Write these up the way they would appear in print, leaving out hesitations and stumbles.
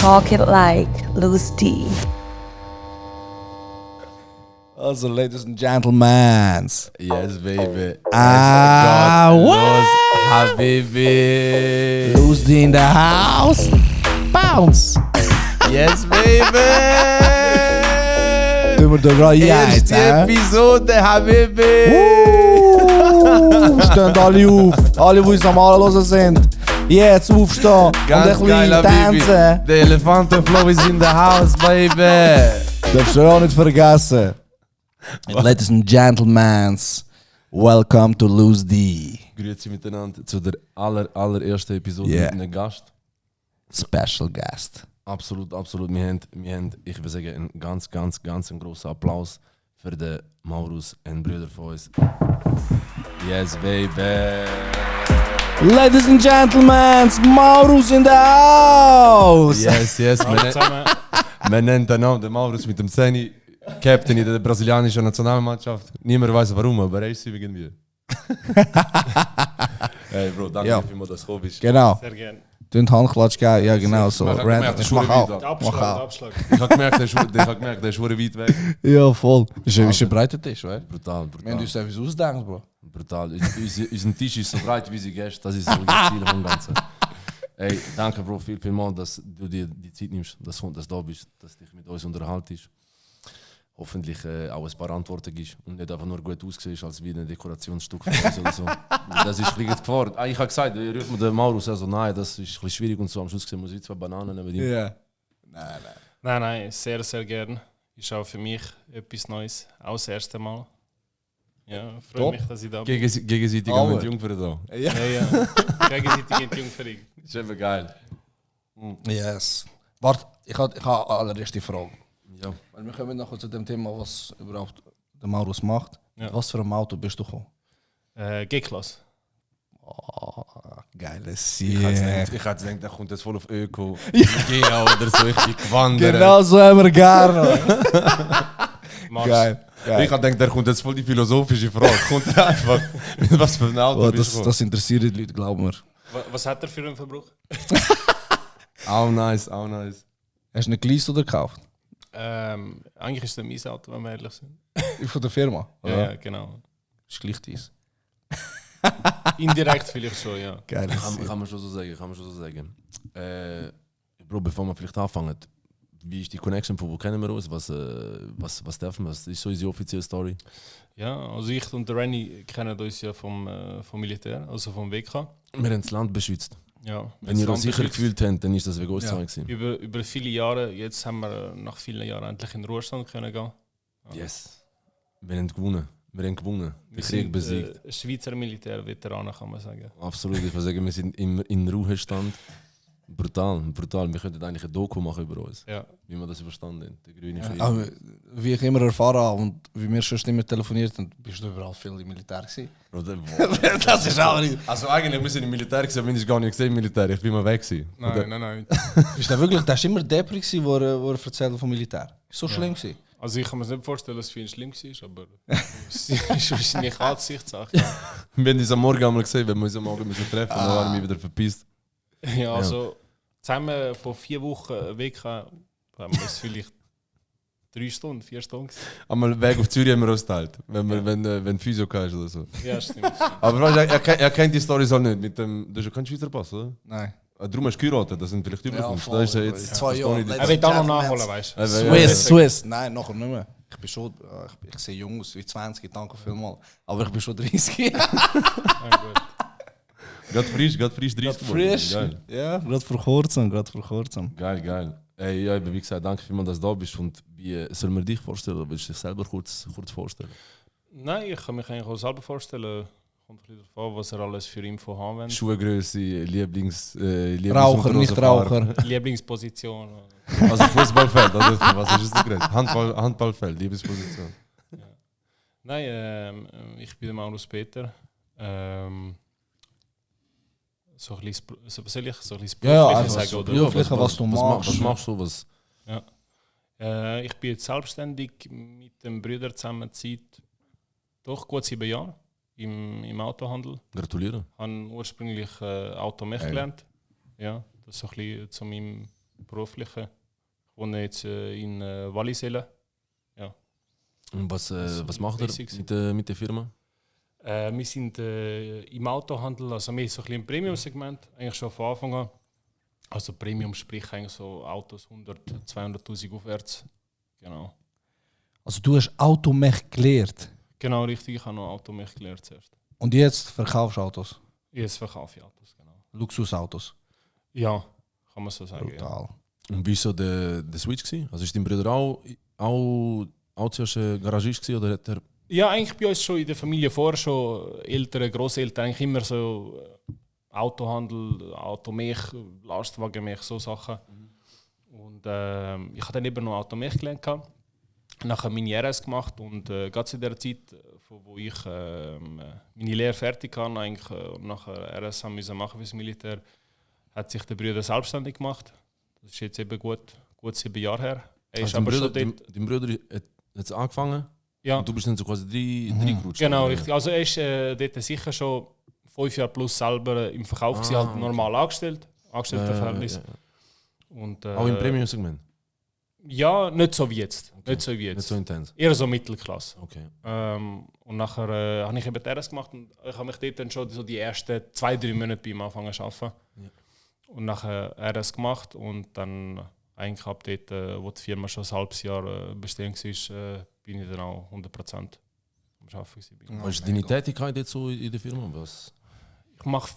Talk it like Loose D. Also, ladies and gentlemen. Yes, baby. What? Habibi. Loose D in the house. Bounce. Yes, baby. Tun wir den Roy jetzt, Erste Episode, Habibi. Stehen alle auf. Alle, die uns am Anhören sind. Jetzt aufstehen Ganz und ein geil, bisschen Habibi. tanzen. Der Elefantenflow is in the house, baby. Darfst du auch nicht vergessen. Ladies and gentlemen, welcome to Loose D. Grüezi miteinander zu der allerersten Episode Yeah. mit einem Gast. Special guest. Absolut. Wir haben, ich will sagen, einen ganz grossen Applaus für den Maurus, einen Bruder von uns. Yes, baby. Ladies and gentlemen, Maurus in the house. Yes. Wir nennen den Namen den Maurus mit dem Zeni, Captain in der brasilianischen Nationalmannschaft. Niemand weiß warum, aber er ist sie irgendwie. Hey Bro, danke Ja. vielmals, dass du gekommen bist. Genau. Sehr gerne. Den Handklatsch geben, ja genau so. Man hat Random. gemerkt, Ich das mach ist auch. schon Der Mach auch. Abschlag. Ich habe gemerkt, der ist schon weit weg. Ja, voll. Ist ein breiter Tisch, oder? Brutal. Wir haben uns etwas ausgedacht, Bro. Brutal. Unser Tisch ist so breit wie sie Gäste, das ist so das Ziel vom Ganzen. Ey, danke Bro, vielmals, dass du dir die Zeit nimmst, dass du da bist, dass du dich mit uns unterhaltest. Hoffentlich auch ein paar Antworten gibst und nicht einfach nur gut aussiehst, als wie ein Dekorationsstück von uns oder so. Das ist vielleicht Gefahr. Ich habe gesagt, ich rufe mir den Maurus, also nein, das ist ein bisschen schwierig und so. Am Schluss gesehen muss ich 2 Bananen nehmen. Ja. Nein, sehr, sehr gerne. Ist auch für mich etwas Neues. Auch das erste Mal. Ja, freue Top. mich, dass ich da bin. Gegenseitig Aber. mit Jungfern da. Ja. Ja. Gegenseitig in die Jungferung. Ist eben geil. Yes. Warte, ich habe eine allererste Frage. Ja. Weil wir kommen nachher zu dem Thema, was überhaupt der Maurus macht. Ja. Was für ein Auto bist du gekommen? G-Klasse. Oh, geiles Ich hätte Sieg. gedacht, der kommt jetzt voll auf Öko. Geo oder so, ich bin gewandert. Genau so haben wir gerne. Mars. Geil. Ich habe gedacht, der kommt jetzt voll die philosophische Frage. Kommt er einfach mit was für ein Auto Oh, bist du? das interessiert die Leute, glauben wir. Was hat er für einen Verbrauch? Auch nice. Hast du einen geleast oder gekauft? Eigentlich ist es mein Auto, wenn wir ehrlich sind. Von der Firma? Oder? Ja, genau. Ist gleich dies. Indirekt vielleicht schon, ja. Geil. Kann man schon so sagen. Bro, bevor wir vielleicht anfangen, wie ist die Connection, von wo kennen wir uns? Was dürfen wir? Was ist so unsere offizielle Story? Ja, also ich und der Renny kennen uns ja vom Militär, also vom WK. Wir haben das Land beschützt. Ja, Wenn ihr euch sicher gefühlt habt, dann ist das wegen uns Ja. zwei gewesen. über viele Jahre, jetzt haben wir nach vielen Jahren endlich in den Ruhestand können gehen. Yes. Wir haben gewonnen. Den Wir Krieg sind besiegt. Schweizer Militärveteranen, kann man sagen. Absolut, ich würde sagen, wir sind in Ruhestand. Brutal. Wir könnten eigentlich ein Doku machen über uns, Ja. wie wir das überstanden haben. Der grüne Frieden. Aber wie ich immer erfahren habe und wie wir schon immer telefoniert haben, bist du überall viel im Militär gewesen. Oder, Das ist auch nicht. also eigentlich, wir sind im Militär gewesen, aber ich habe gar nicht gesehen im Militär. Ich bin mal weg gewesen. Nein. Bist du wirklich, das war immer Depri, wo er erzählt vom Militär. So schlimm gewesen. Also ich kann mir nicht vorstellen, dass es für ihn schlimm war, aber es ist wahrscheinlich Ansichtssache. Ja. Wir haben uns am Morgen einmal gesehen, wenn wir uns am Morgen müssen treffen und dann waren wir wieder verpisst. Ja, also zusammen vor 4 Wochen weg haben wir es vielleicht 3 Stunden, 4 Stunden gewesen. Einmal Weg auf Zürich haben wir uns geteilt, wenn Physio ist oder so. Ja, stimmt. Aber weißt, er kennt die Story so nicht. Mit dem, du hast ja keinen Schweizer Pass, oder? Nein. Darum hast du geheiratet, das sind vielleicht Überkunft. voll. Das ist ja jetzt 2 Jahre. Er will auch noch nachholen, weißt du. Swiss. Nein, nachher nicht mehr. Ich bin schon, ich sehe jung aus, wie 20, danke vielmals. Aber ich bin schon 30. Ja, gut. Gerade frisch 30 geworden. Frisch. Geil. Ja, gerade vor kurzem. Geil. Ey, ja, wie gesagt, danke vielmals, dass du da bist. Und wie soll man dich vorstellen? Oder willst du dich selber kurz vorstellen? Nein, ich kann mich eigentlich auch selber vorstellen. Kommt ein bisschen darauf an, was er alles für Info haben will. Schuhgröße, Raucher, nicht Raucher. Lieblingsposition. Also Fußballfeld, oder was ist es da geredet? Handballfeld, Lieblingsposition. Nein, ich bin der Maurus Peter. So ein bisschen, was soll ich? So ein bisschen Ja, beruflich einfach sagen, so oder? beruflich, was du machst. Was machst du? Was? Ich bin jetzt selbstständig mit dem Brüder zusammen seit doch gut 7 Jahren im Autohandel. Gratuliere. Ich habe ursprünglich Automech gelernt. Ja, das ist so ein bisschen zu meinem beruflichen. Ich wohne jetzt in Wallisellen. Ja. Und was macht basic. ihr mit der Firma? Wir sind im Autohandel, also mehr so ein bisschen im Premium-Segment, eigentlich schon von Anfang an. Also Premium sprich eigentlich so Autos 100.000, 200.000 aufwärts. Genau. Also du hast Automech gelehrt Genau, richtig. Ich habe noch Automech gelernt zuerst. und jetzt verkaufst du Autos, Jetzt verkaufe ich Autos, genau. Luxusautos. Ja, kann man so sagen. Ja. Brutal. Und wie war so der Switch gewesen? Also ist dein Bruder auch zuerst Garagist gewesen, oder hat er... Ja, eigentlich bei uns schon in der Familie vorher schon Eltern, Grosseltern, eigentlich immer so Autohandel, Automech, Lastwagenmech, so Sachen. Und ich habe dann eben noch Automech gelernt. Nachher meine RS gemacht und gerade zu der Zeit, wo ich meine Lehre fertig hatte, eigentlich nachher RS haben müssen machen fürs Militär, hat sich der Bruder selbstständig gemacht. Das ist jetzt eben gut 7 Jahre her. Er ist aber schon dort. Dein Bruder hat jetzt angefangen Ja. und du bist dann so quasi reingerutscht. Genau, oder? richtig. Also er ist dort sicher schon 5 Jahre plus selber im Verkauf gewesen, halt normal Angestelltenverhältnis. Ja. Und, Auch im Premium-Segment? Ja, nicht so wie jetzt. Okay. Nicht so wie jetzt. Nicht so intens? Eher so Mittelklasse. Okay. Und nachher habe ich eben RS gemacht und ich habe mich dort dann schon so die ersten 2-3 Monate bei ihm angefangen zu arbeiten. Ja. Und nachher RS gemacht und dann eigentlich ab dort, wo die Firma schon ein halbes Jahr bestehen war, bin ich dann auch 100% am Arbeiten. Was ist deine Tätigkeit jetzt so in der Firma? Was? Ich mache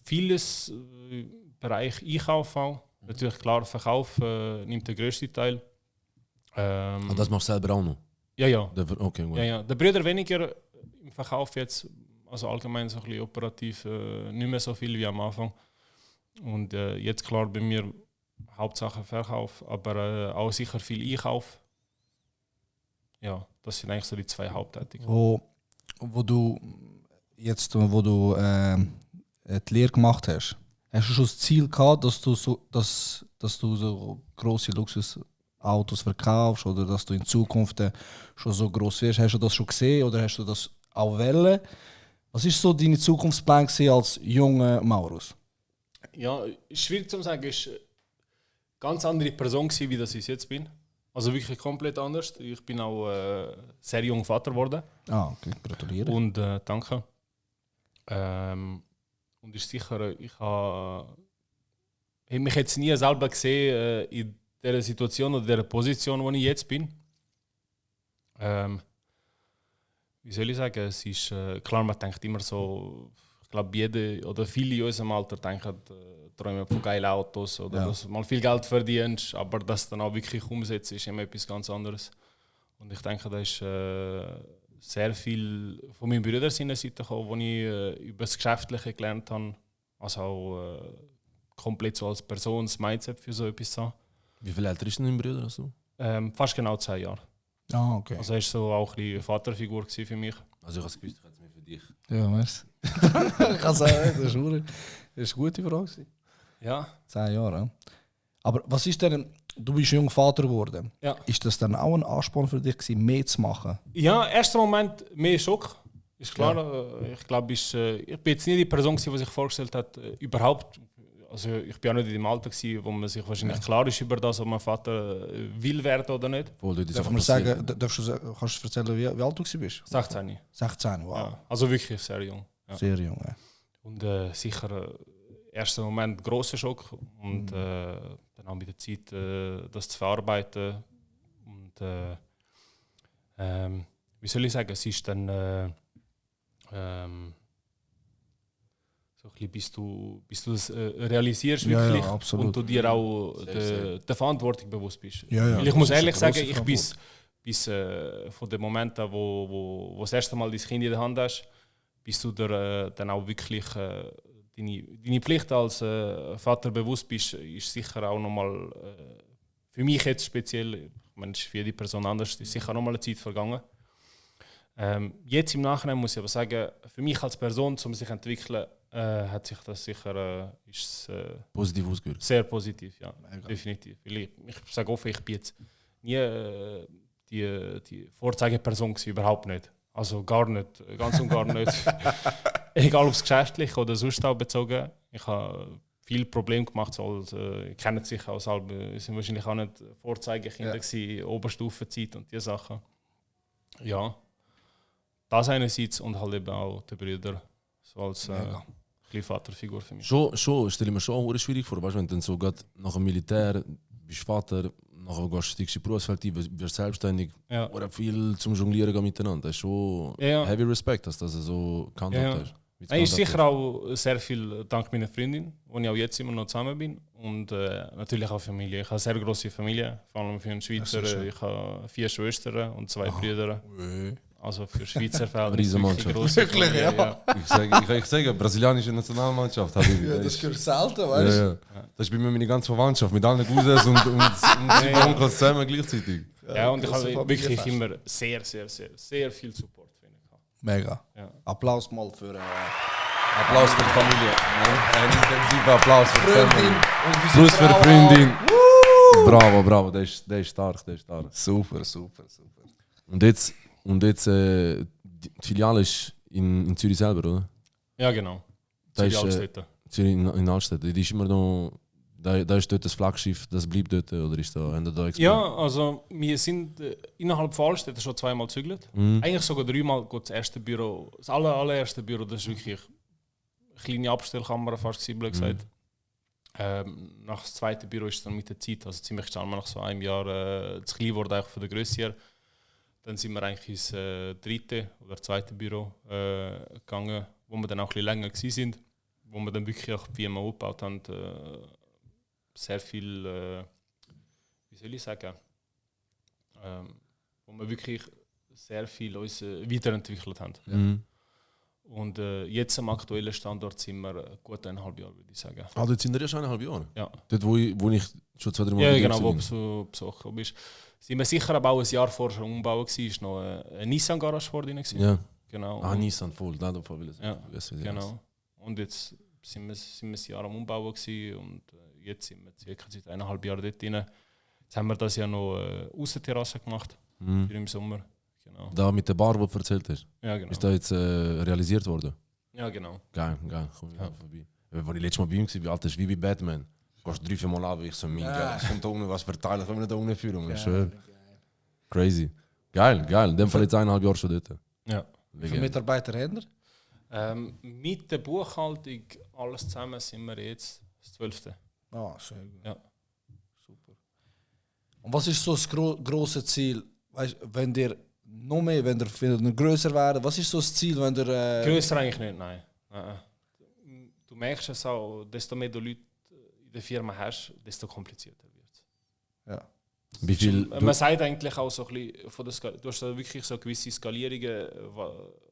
vieles im Bereich Einkauf auch. Natürlich klar, Verkauf nimmt den grössten Teil. Das machst du selber auch noch? Ja. Okay, gut. Ja. Der Brüder weniger im Verkauf jetzt, also allgemein so ein bisschen operativ, nicht mehr so viel wie am Anfang. Und jetzt klar bei mir Hauptsache Verkauf, aber auch sicher viel Einkauf. Ja, das sind eigentlich so die 2 Haupttätigkeiten. Wo du die Lehre gemacht hast du schon das Ziel gehabt, dass du so grosse Luxusautos verkaufst oder dass du in Zukunft schon so gross wirst? Hast du das schon gesehen oder hast du das auch wollen? Was ist so deine Zukunftsplan als junger Maurus? Ja, schwierig zu sagen, ist eine ganz andere Person gewesen, wie das ich jetzt bin. Also wirklich komplett anders. Ich bin auch sehr jung Vater geworden. Ah, okay, gratuliere. Und danke. Und ist sicher, ich habe mich jetzt nie selber gesehen in dieser Situation oder dieser Position, wo ich jetzt bin. Wie soll ich sagen? Es ist klar, man denkt immer so, ich glaube, jeder oder viele in unserem Alter denken, träumen von geilen Autos oder dass du mal viel Geld verdienst, aber das dann auch wirklich umsetzt, ist immer etwas ganz anderes. Und ich denke, da ist sehr viel von meinen Brüdern seiner Seite gekommen, wo ich über das Geschäftliche gelernt habe, also auch komplett so als Person das Mindset für so etwas zu haben. Wie viel älter ist denn dein Bruder als du? Fast genau 10 Jahre. Ah, okay. Also er war so auch ein bisschen eine Vaterfigur für mich. Also ich habe es gewusst, ich hätte es mir für dich. Ja, merci. Ich kann sagen, das ist eine gute Frage. Ja. 10 Jahre. Ja. Aber was ist denn, du bist jung Vater geworden. Ja. Ist das dann auch ein Ansporn für dich gewesen, mehr zu machen? Ja, im ersten Moment mehr Schock. Ist klar. Ja. Ich glaube, ich bin jetzt nie die Person, die sich vorgestellt hat, überhaupt. Also ich bin auch nicht in dem Alter gewesen, wo man sich wahrscheinlich klar ist über das, ob man Vater will werden oder nicht. Darf man sagen, kannst du erzählen, wie alt du bist? 16. 16, wow. Ja, also wirklich sehr jung. Ja. Sehr jung, ja. Und sicher ersten Moment grosser Schock und dann auch mit der Zeit das zu verarbeiten. Und wie soll ich sagen, es ist dann so ein bisschen, bis du das realisierst wirklich und du dir auch der Verantwortung bewusst bist. Ja, ich muss ehrlich sagen, ich bis von dem Moment an, wo das erste Mal dein Kind in der Hand hast, bis du dir dann auch wirklich deine Pflicht als Vater bewusst bist, ist sicher auch nochmal für mich jetzt speziell, ich meine, für jede Person anders, ist sicher nochmal eine Zeit vergangen. Jetzt im Nachhinein muss ich aber sagen, für mich als Person, um sich zu entwickeln, hat sich das sicher positiv ausgewirkt. Sehr positiv, ja, definitiv. Weil ich sage offen, ich bin jetzt nie die Vorzeigeperson gewesen, überhaupt nicht. Also gar nicht, ganz und gar nicht. Egal ob es geschäftlich oder sonst auch bezogen. Ich habe viel Problem gemacht. So als, kennen sich auch selber, sind wahrscheinlich auch nicht Vorzeigekinder gewesen, Oberstufenzeit und diese Sachen. Ja, das einerseits und halt eben auch die Brüder, so als kleine Vaterfigur für mich. Schon stelle ich mir schon auch schwierig vor, weißt du, wenn du dann so grad nach dem Militär bist Vater, nachher gehst du in die Berufswelt, wirst selbstständig, Ja. oder viel zum Jonglieren gehen miteinander. Das ist schon heavy Respect, dass du das so gehandhabt hast. Nein, ist sicher auch sehr viel dank meiner Freundin, wo ich auch jetzt immer noch zusammen bin. Und natürlich auch Familie. Ich habe eine sehr grosse Familie, vor allem für einen Schweizer. Ich habe 4 Schwestern und 2 Brüder. Also für Schweizer Fälle. Riesenmannschaft. Wirklich, ja. Ich sage, brasilianische Nationalmannschaft. Das gehört selten, weißt du? Ja. Das ist bei mir meine ganze Verwandtschaft mit allen Cousins und 7 Onkels zusammen gleichzeitig. Ja, und ich habe wirklich immer sehr viel Support für ihn gehabt. Mega. Ja. Applaus mal für Applaus für die Familie. Ein intensiver Applaus für die Freundin. Familie. Plus für die Freundin. Bravo, der ist stark. Super. Und jetzt die Filiale ist in Zürich selber, oder? Ja, genau. Da Zürich ist, Altstädte. Zürich in Altstädt. Die ist immer noch. Da ist dort das Flaggschiff, das bleibt dort, oder ist da Ja, also wir sind innerhalb von Altstädte schon 2-mal gezügelt. Eigentlich sogar 3-mal das erste Büro. Das allererste Büro, das ist wirklich eine kleine Abstellkammer, fast blöd gesagt. Nach das zweite Büro ist dann mit der Zeit, also ziemlich schnell, nach so einem Jahr zu klein wurde von der Größe her. Dann sind wir eigentlich ins dritte oder zweite Büro gegangen, wo wir dann auch ein bisschen länger gewesen sind, wo wir dann wirklich auch, wie wir aufgebaut haben, sehr viel, wie soll ich sagen, wo wir wirklich sehr viel uns weiterentwickelt haben. Und jetzt am aktuellen Standort sind wir gut 1,5 Jahre, würde ich sagen. Ah, dort sind wir erst 1,5 Jahre? Ja. Dort, wo ich schon 2-3 Mal Ja, genau, wo du besucht bist. Sind wir sicher aber auch ein Jahr vorher schon umbauen gewesen, ist noch eine Nissan-Garage vor drin gewesen. Ja. Genau. Ah, Nissan, voll. Da will ich Ja, genau. Und jetzt sind wir ein Jahr am Umbauen gewesen und jetzt sind wir circa seit 1,5 Jahren dort drin. Jetzt haben wir das ja noch Aussenterrasse gemacht für im Sommer. Genau. Da mit der Bar, die du erzählt hast, Ja, genau. ist da jetzt realisiert worden? Ja, genau. Geil, komm ich vorbei. Als ich letztes Mal bei ihm war, Alter, ist wie bei Batman. Du gehst 3-4 Mal ab, ich so, mein Gott, es kommt da unten was verteilen, können wir nicht da unten führen, ich schwöre. Crazy. Geil, in dem Fall jetzt 1,5 Jahre schon dort. Ja. Wie viele Mitarbeiter haben wir? Mit der Buchhaltung, alles zusammen, sind wir jetzt das 12. Ah, sehr gut. Ja. Super. Und was ist so das grosse Ziel? Weißt, wenn ihr noch mehr, wenn ihr grösser werden, was ist so das Ziel, wenn ihr... Grösser eigentlich nicht, nein. Du merkst es auch, desto mehr du Leute in der Firma hast, desto komplizierter wird es. Ja. Wie viel? Man sagt eigentlich auch so ein bisschen, von der du hast da wirklich so gewisse Skalierungen,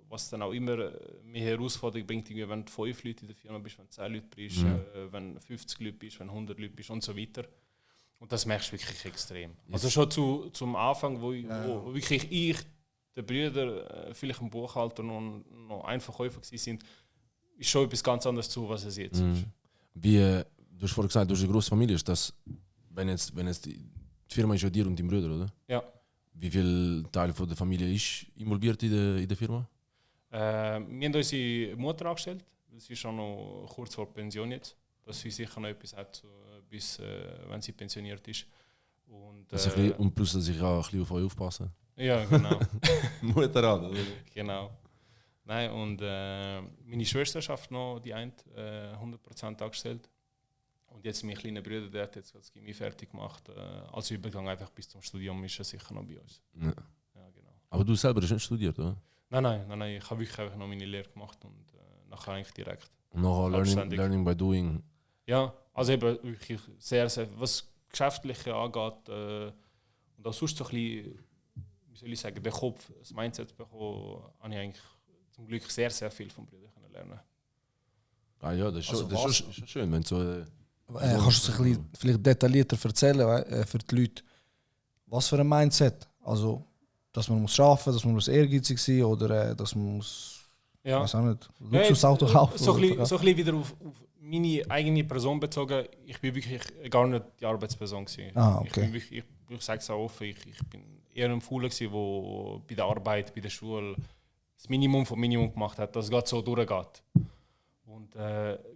was dann auch immer mehr Herausforderungen bringt, wenn du 5 Leute in der Firma bist, wenn du 10 Leute bist, wenn du 50 Leute bist, wenn du 100 Leute bist und so weiter. Und das merkst du wirklich extrem. Also schon zum Anfang, wo wirklich ich, der Brüder, vielleicht ein Buchhalter und noch ein Verkäufer sind, ist schon etwas ganz anderes zu, was es jetzt ist. Wie, du hast vorhin gesagt, du hast eine grosse Familie. Ist das, wenn jetzt die Firma ist ja dir und dein Bruder, oder? Ja. Wie viel Teil von der Familie ist involviert in der Firma? Wir haben unsere Mutter angestellt. Sie ist schon noch kurz vor Pension jetzt. Dass sie sicher noch etwas hat, bis wenn sie pensioniert ist. Und plus, dass ich auch ein bisschen auf euch aufpassen. Ja, genau. Mutter an, oder? Genau. Nein, und meine Schwester schafft noch die 100% angestellt. Und jetzt mein kleiner Bruder, der hat jetzt das Chemie fertig gemacht. Als Übergang einfach bis zum Studium ist er sicher noch bei uns. Ja. Ja, genau. Aber du selber hast nicht studiert, oder? Nein. Ich habe wirklich einfach noch meine Lehre gemacht und nachher eigentlich direkt. Und nachher Learning by Doing. Ja, also eben wirklich sehr, was Geschäftliche angeht und auch sonst so ein bisschen, wie soll ich sagen, der Kopf, das Mindset bekommen, habe ich eigentlich zum Glück sehr, sehr viel vom Bruder lernen. Ah ja, das ist Also schon schön, wenn so... kannst du es ein bisschen vielleicht detaillierter erzählen für die Leute, was für ein Mindset? Also, dass man muss arbeiten, dass man muss ehrgeizig sein oder dass man muss, Ja. weiß auch nicht, Luxusauto kaufen. So ein bisschen wieder auf meine eigene Person bezogen. Ich bin wirklich gar nicht die Arbeitsperson gewesen. Ah, okay. Ich sage es auch offen, ich bin eher ein Fauler gewesen, der bei der Arbeit, bei der Schule das Minimum vom Minimum gemacht hat, dass es gerade so durchgeht. Und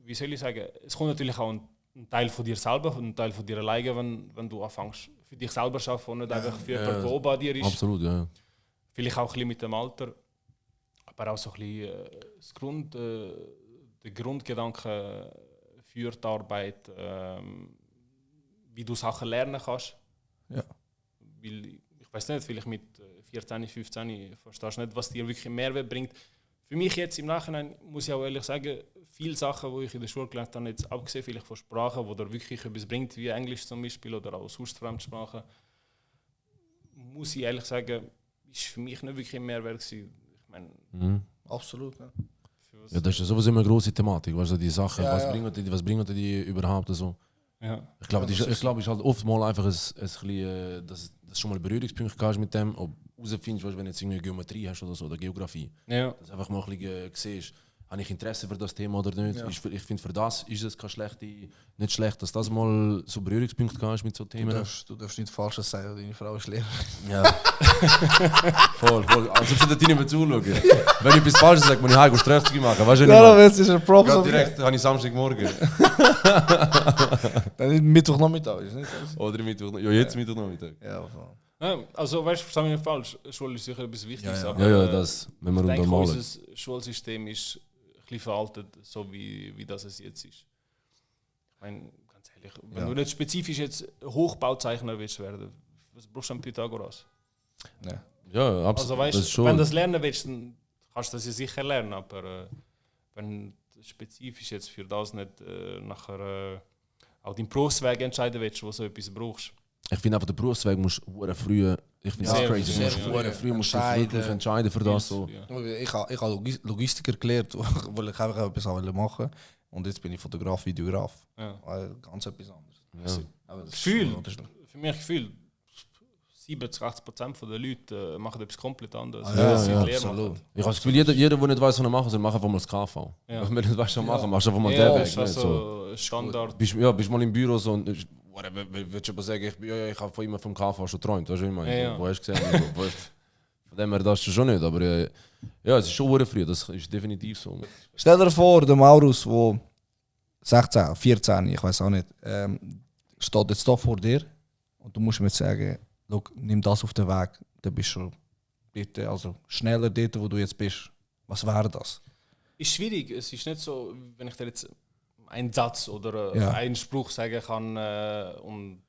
wie soll ich sagen, es kommt natürlich auch ein Teil von dir selber, ein Teil von dir alleine, wenn du anfängst für dich selber zu arbeiten und nicht einfach für jemanden, der oben an dir ist. Absolut, ja. Vielleicht auch ein bisschen mit dem Alter, aber auch so ein bisschen der Grundgedanke für die Arbeit, wie du Sachen lernen kannst. Ja. Weil, ich weiß nicht, vielleicht mit 14, 15 verstehst du nicht, was dir wirklich Mehrwert bringt. Für mich jetzt im Nachhinein muss ich auch ehrlich sagen, viele Sachen, die ich in der Schule gelernt habe, jetzt abgesehen vielleicht von Sprachen, die dir wirklich etwas bringt, wie Englisch zum Beispiel oder auch sonst Fremdsprachen, muss ich ehrlich sagen, ist für mich nicht wirklich ein Mehrwert gewesen. Ich meine, Absolut. Ja. Ja, das ist sowieso immer eine grosse Thematik, weißt du, die Sachen, Ja, was bringen die überhaupt so? ja. Ich glaube, es ist halt oftmals einfach ein bisschen, dass du schon mal Berührungspunkte hast mit dem, ob du herausfindest, wenn du jetzt irgendwie Geometrie hast oder so, oder Geografie. Ja. Dass du einfach mal ein bisschen siehst, habe ich Interesse für das Thema oder nicht. Ja. Ich finde, für das ist es nicht schlecht, dass das mal so Berührungspunkte hast mit so Themen. Du darfst nicht Falsches sagen, deine Frau ist Lehrerin. Ja. voll. Also ich sollte nicht mehr zuschauen. Wenn ich etwas Falsches sage, muss ich heim Strafzüge machen. Weißt du nicht? Ja, es ist ein Props. Gerade direkt habe ich Samstagmorgen. Dann ist Mittwochnachmittag, ist nicht so? Oder Mittwoch. Ja, jetzt Mittwochnachmittag. Ja, voll. Ja, also weißt du, verstehe mich nicht falsch, Schule ist sicher etwas Wichtiges, aber Ja, das, wenn wir ich denke, untermalen. unser Schulsystem ist ein bisschen veraltet, so wie das es jetzt ist. Ich meine, ganz ehrlich, wenn du nicht spezifisch jetzt Hochbauzeichner willst werden, was brauchst du an Pythagoras? Ja. Ja, absolut. Also weißt das ist du, schon. wenn du das lernen willst, dann kannst du das ja sicher lernen, aber wenn du spezifisch jetzt für das nicht nachher auch deinen Berufsweg entscheiden willst, wo so etwas brauchst. Ich finde einfach, der Berufsweg musst du früh. Ich finde Sehr das crazy. früh, Du musst ja. verdammt früh musst du Entscheiden. wirklich entscheiden für das. So. Ja. Ich habe Logistiker gelernt, weil ich einfach etwas machen wollte. Und jetzt bin ich Fotograf, Videograf. Ja. Ganz etwas anderes. Ja. Aber das ist Gefühl. schon ein Unterschied. Für mich Gefühl, 70-80% der Leute machen etwas komplett anderes. Ah, ja, als sie ja, Lehre absolut. machen. Ich habe das Gefühl, jeder, der nicht weiß, was er machen soll, macht einfach mal das KV. Ja. Wenn du nicht weißt, was machen, machst du einfach mal Ja, den das Weg. ist Nicht? So. also Standard. Bist mal im Büro so und willst du aber sagen, ich habe von immer vom KV schon geträumt, weißt du, wie ich meine? Ja. Wo hast du gesehen? Von dem her, das ist schon nicht, aber ja, es ist schon sehr früh, das ist definitiv so. Stell dir vor, der Maurus, der 16, 14, ich weiß auch nicht, steht jetzt da vor dir und du musst mir jetzt sagen, nimm das auf den Weg, dann bist du bitte, also schneller dort, wo du jetzt bist. Was wäre das? Ist schwierig. Es ist nicht so, wenn ich dir jetzt einen Satz oder Ja. einen Spruch sagen kann und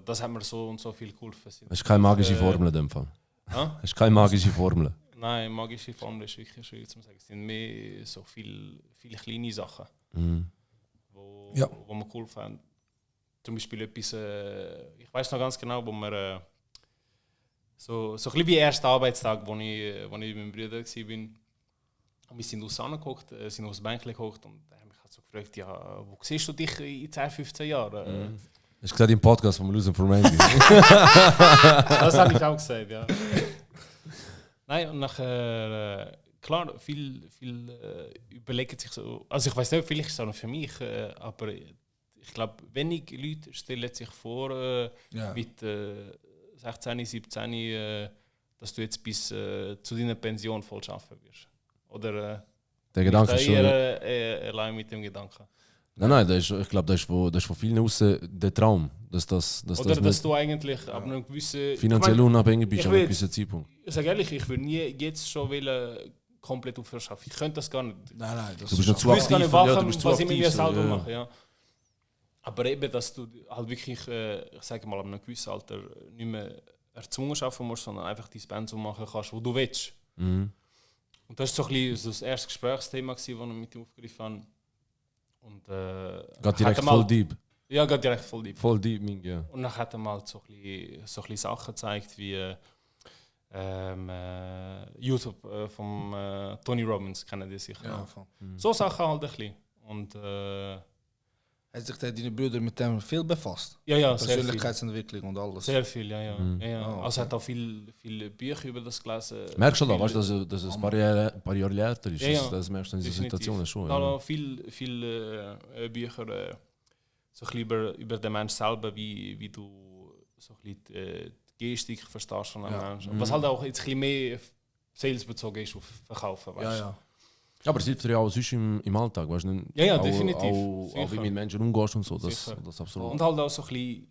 das hat mir so und so viel geholfen. Es ist keine magische Formel in dem Fall. Ah? Es ist keine magische Formel. Nein, magische Formel ist wirklich schwierig zu sagen. Es sind mehr so viele kleine Sachen, Mhm. wo mir geholfen haben. Zum Beispiel etwas, ich weiß noch ganz genau, wo wir so ein bisschen wie der erste Arbeitstag, wo ich mit meinem Bruder war. Und wir sind auseinandergeguckt, sind aufs Bänkchen geguckt und er hat mich so gefragt, ja, wo siehst du dich in 10, 15 Jahren? Hast du gesagt im Podcast von Losing for Randy? Das habe ich auch gesagt, ja. Nein, und nachher, klar, viel überlegen sich so, also ich weiß nicht, vielleicht ist es auch noch für mich, aber ich glaube, wenig Leute stellen sich vor, mit 16, 17, dass du jetzt bis zu deiner Pension voll arbeiten wirst. Oder Der Gedanke ist ist schon. allein mit dem Gedanken. Nein, ich glaube, das ist von vielen außen der Traum. Dass Oder dass nicht du eigentlich ab einem gewissen... finanziell unabhängig bist ich an will einem jetzt- gewissen Zeitpunkt. Ich sage ehrlich, ich würde nie jetzt schon wollen, komplett aufhören zu arbeiten. Ich könnte das gar nicht. Nein, das Du bist noch zu Ich weiß gar nicht, aktiv. Ja, was, du bist zu was ich mit mir aktiv, so, selber ja. mache. Ja. Aber eben, dass du halt wirklich, ich sage mal, ab einem gewissen Alter nicht mehr erzwungen arbeiten musst, sondern einfach dein Pensum machen kannst, wo du willst. Mhm. Und das war so ein bisschen so das erste Gesprächsthema, das ich mit ihm aufgegriffen habe. Und, Geht direkt hat er mal- voll deep. Ja, geht direkt voll deep. Voll deep, Ming, ja. Und dann hat er mal so ein bisschen Sachen gezeigt, wie YouTube von Tony Robbins, kennen die sicher. Ja, voll. So Sachen halt ein bisschen. Und Hat sich deine Brüder mit dem viel befasst? ja, sehr viel. Persönlichkeitsentwicklung und alles. Sehr viel, ja. Mhm. Ja. Ah, okay. Also er hat auch viele Bücher über das gelesen. Merkst du da, Viel- weißt du, dass es ein paar Jahre älter ist? Ja, ja. Das merkst du in dieser Definitiv. Situation schon. Da Ja. noch viel Bücher so ein bisschen über den Menschen selber, wie du so ein bisschen die Gestik verstehst von einem Ja. Menschen. Was halt auch jetzt ein bisschen mehr salesbezogen ist auf Verkaufen, weißt Ja, du. ja. Aber es hilft dir ja auch sonst im Alltag, weißt du? Ja, ja, auch, definitiv. Auch wie mit Menschen umgehst und so, das Sicher. absolut. Und halt auch so ein bisschen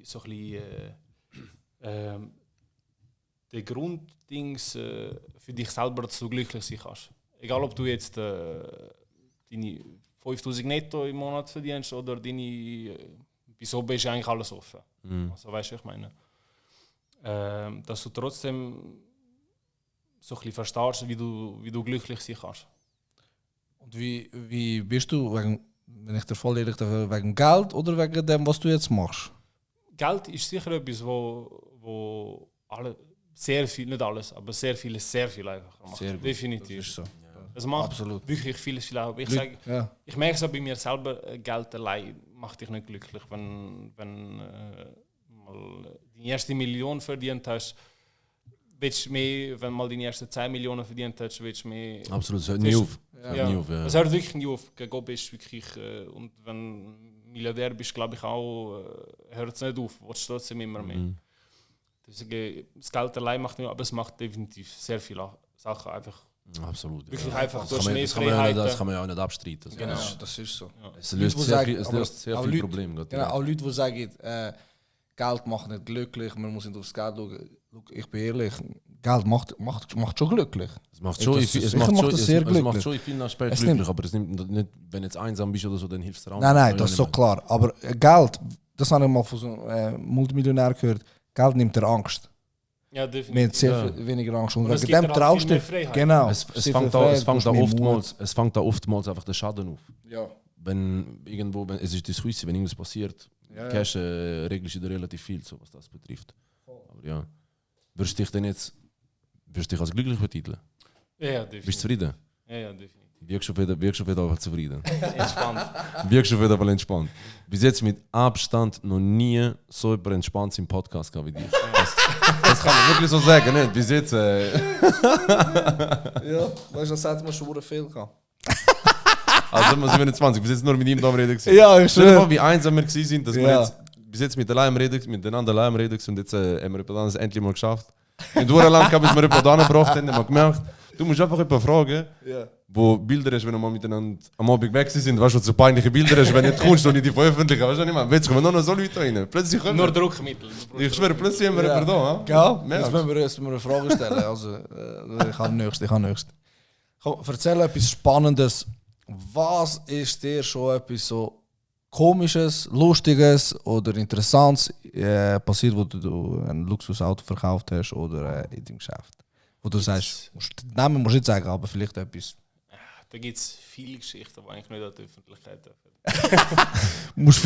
der Grunddings für dich selber, dass du glücklich sein kannst. Egal, ob du jetzt deine 5000 netto im Monat verdienst oder deine. Wieso bist du eigentlich alles offen? Also, weißt du, ich meine. Dass du trotzdem so ein bisschen verstehst, wie du glücklich sein kannst. Und wie bist du, wenn ich dir voll ehrlich bin, wegen Geld oder wegen dem, was du jetzt machst? Geld ist sicher etwas, wo alle, sehr viel, nicht alles, aber sehr viel einfacher macht. Sehr gut. Definitiv. Das ist so. Es macht Absolut. wirklich vieles viel einfacher. Ja. Ich merke es auch bei mir selber, Geld allein macht dich nicht glücklich. Wenn mal die erste Million verdient hast, willst du mehr, wenn mal die ersten 10 Millionen verdient hast, willst du mehr. Absolut, es hört nie auf. Ja. Nie auf, ja. Es hört wirklich nie auf. Gegen oben ist wirklich, und wenn du Milliardär bist, glaube ich auch, hört es nicht auf. Du willst trotzdem immer mehr. Deswegen, das Geld allein macht nicht, aber es macht definitiv sehr viele Sachen einfach. Absolut. Wirklich ja. einfach durch Das kann man Freiheiten. ja auch nicht abstreiten. Also, Genau, ja. das ist so. Ja. Es löst sehr viele Probleme. Genau, auch Leute, die sagen, Geld macht nicht glücklich, man muss nicht aufs Geld schauen. Ich bin ehrlich, Geld macht schon glücklich. Es macht schon in vielen Aspekten glücklich, aber es nimmt nicht, wenn du jetzt einsam bist oder so, dann hilft es dir auch. Nein, das ist so klar. Aber Geld, das habe ich mal von so einem Multimillionär gehört, Geld nimmt dir Angst. Ja, Man definitiv. hat sehr viel weniger Angst. Und Und es wegen gibt dem dir auch traust viel mehr du. Freiheit. Genau. Es fängt da oftmals einfach der Schaden auf. Ja. Wenn es ist das Häuschen, wenn irgendwas passiert, Cash regelst du dir relativ viel, so, was das betrifft. Aber ja, würdest du dich als glücklich betiteln? Ja, definitiv. Bist du zufrieden? Ja, definitiv. Wirkst du auf jeden Fall zufrieden? Entspannt. Wirkst du auf jeden Fall entspannt? Bis jetzt mit Abstand noch nie so jemand entspannt im Podcast gehabt wie dich. Das kann man wirklich so sagen, nicht? Bis jetzt. Ja, weißt du, das hat man schon viel gehabt. Also wir 27, bis jetzt nur mit ihm da am Reden gewesen. Ja, ich Stell dir schwöre. vor, wie einsam wir gewesen sind, dass wir Ja. jetzt bis jetzt miteinander allein am Reden und jetzt haben wir etwas anderes endlich mal geschafft. Und du lang gehabt, bis wir jemanden angebracht haben, haben wir gemerkt, du musst einfach jemanden fragen, Ja. wo Bilder hast, wenn wir mal miteinander am Abend weg sind, weißt du, so peinliche Bilder hast, wenn du nicht kommst und nicht die veröffentlichen, weißt du nicht mehr. Jetzt kommen noch so Leute rein. Plötzlich kommen Nur Druckmittel. ich schwöre, plötzlich haben wir Ja. jemanden da. Gell? Jetzt müssen wir eine Frage stellen. Also, ich habe nächst. Komm, erzähl etwas Spannendes. Was ist dir schon etwas so Komisches, Lustiges oder Interessantes passiert, wo du ein Luxusauto verkauft hast oder in deinem Geschäft? Wo du sagst, Namen musst du nicht sagen, aber vielleicht etwas. Da gibt es viele Geschichten, die eigentlich nicht an die Öffentlichkeit dürfen. Musst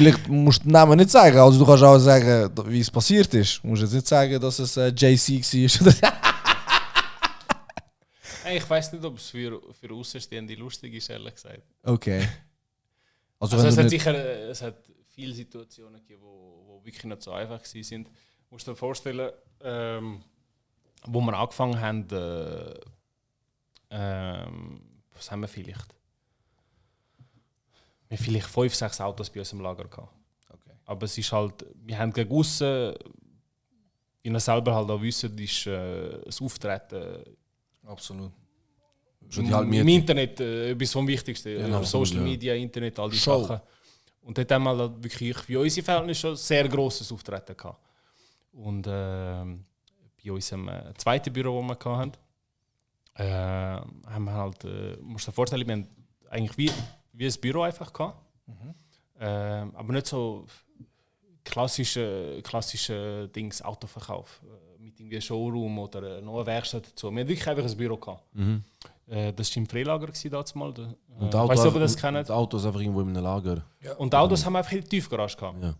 den Namen nicht sagen, also du kannst auch sagen, wie es passiert ist. Du musst jetzt nicht sagen, dass es JC war. Ich weiß nicht, ob es für Außenstehende lustig ist, ehrlich gesagt. Okay. Also, Also wenn es du hat nicht, sicher es hat viele Situationen gegeben, wo wirklich nicht so einfach waren. Du musst dir vorstellen, wo wir angefangen haben, was haben wir vielleicht? Wir haben vielleicht 5, 6 Autos bei uns im Lager gehabt. Okay. Aber es ist halt, wir haben gegen aussen, wie ihr selber halt auch wisst, ist das Auftreten absolut. Schon die halbe im Miete. Internet etwas vom Wichtigsten. Ja, Social absolut, ja. Media, Internet, all die Show. Sachen. Und dort haben wir halt wirklich für unsere Verhältnisse schon sehr grosses Auftreten gehabt. Und bei unserem zweiten Büro, das wir hatten, haben wir halt, musst du dir vorstellen, wir haben eigentlich wie ein Büro einfach gehabt. Aber nicht so klassische Dings, Autoverkauf. Mit irgendwie einem Showroom oder noch eine Werkstatt dazu. Wir hatten wirklich einfach ein Büro gehabt. Das war im Freilager damals. Und Weißt du, ob ihr das kennt? Das Auto ist einfach irgendwo in einem Lager. Und die Autos haben wir einfach in der Tiefgarage gehabt. Ja.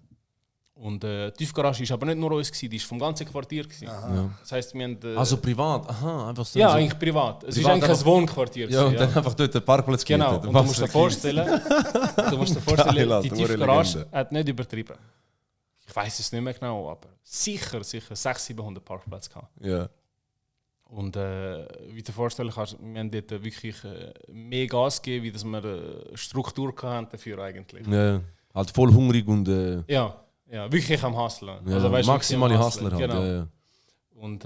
Und die Tiefgarage war aber nicht nur uns, die war vom ganzen Quartier. Ja. Das heisst, wir haben... Also privat, aha, einfach so. ja, so. eigentlich privat. Es Privat, war eigentlich aber- ein Wohnquartier. Ja, und dann einfach dort den Parkplatz Genau, gemietet. und du musst dir vorstellen, Geil, Alter, die nur Tiefgarage Legende. hat nicht übertrieben. Ich weiß es nicht mehr genau, aber sicher 600-700 Parkplätze gehabt. Ja. Und wie du dir vorstellen kannst, wir haben dort wirklich mehr Gas gegeben, wie dass wir Struktur hatten dafür eigentlich. Ja. Halt voll hungrig und Ja, wirklich am Hustlen. ja, Also, weißt du, maximale wirklich am Hustler halt. Genau. Ja, ja. Und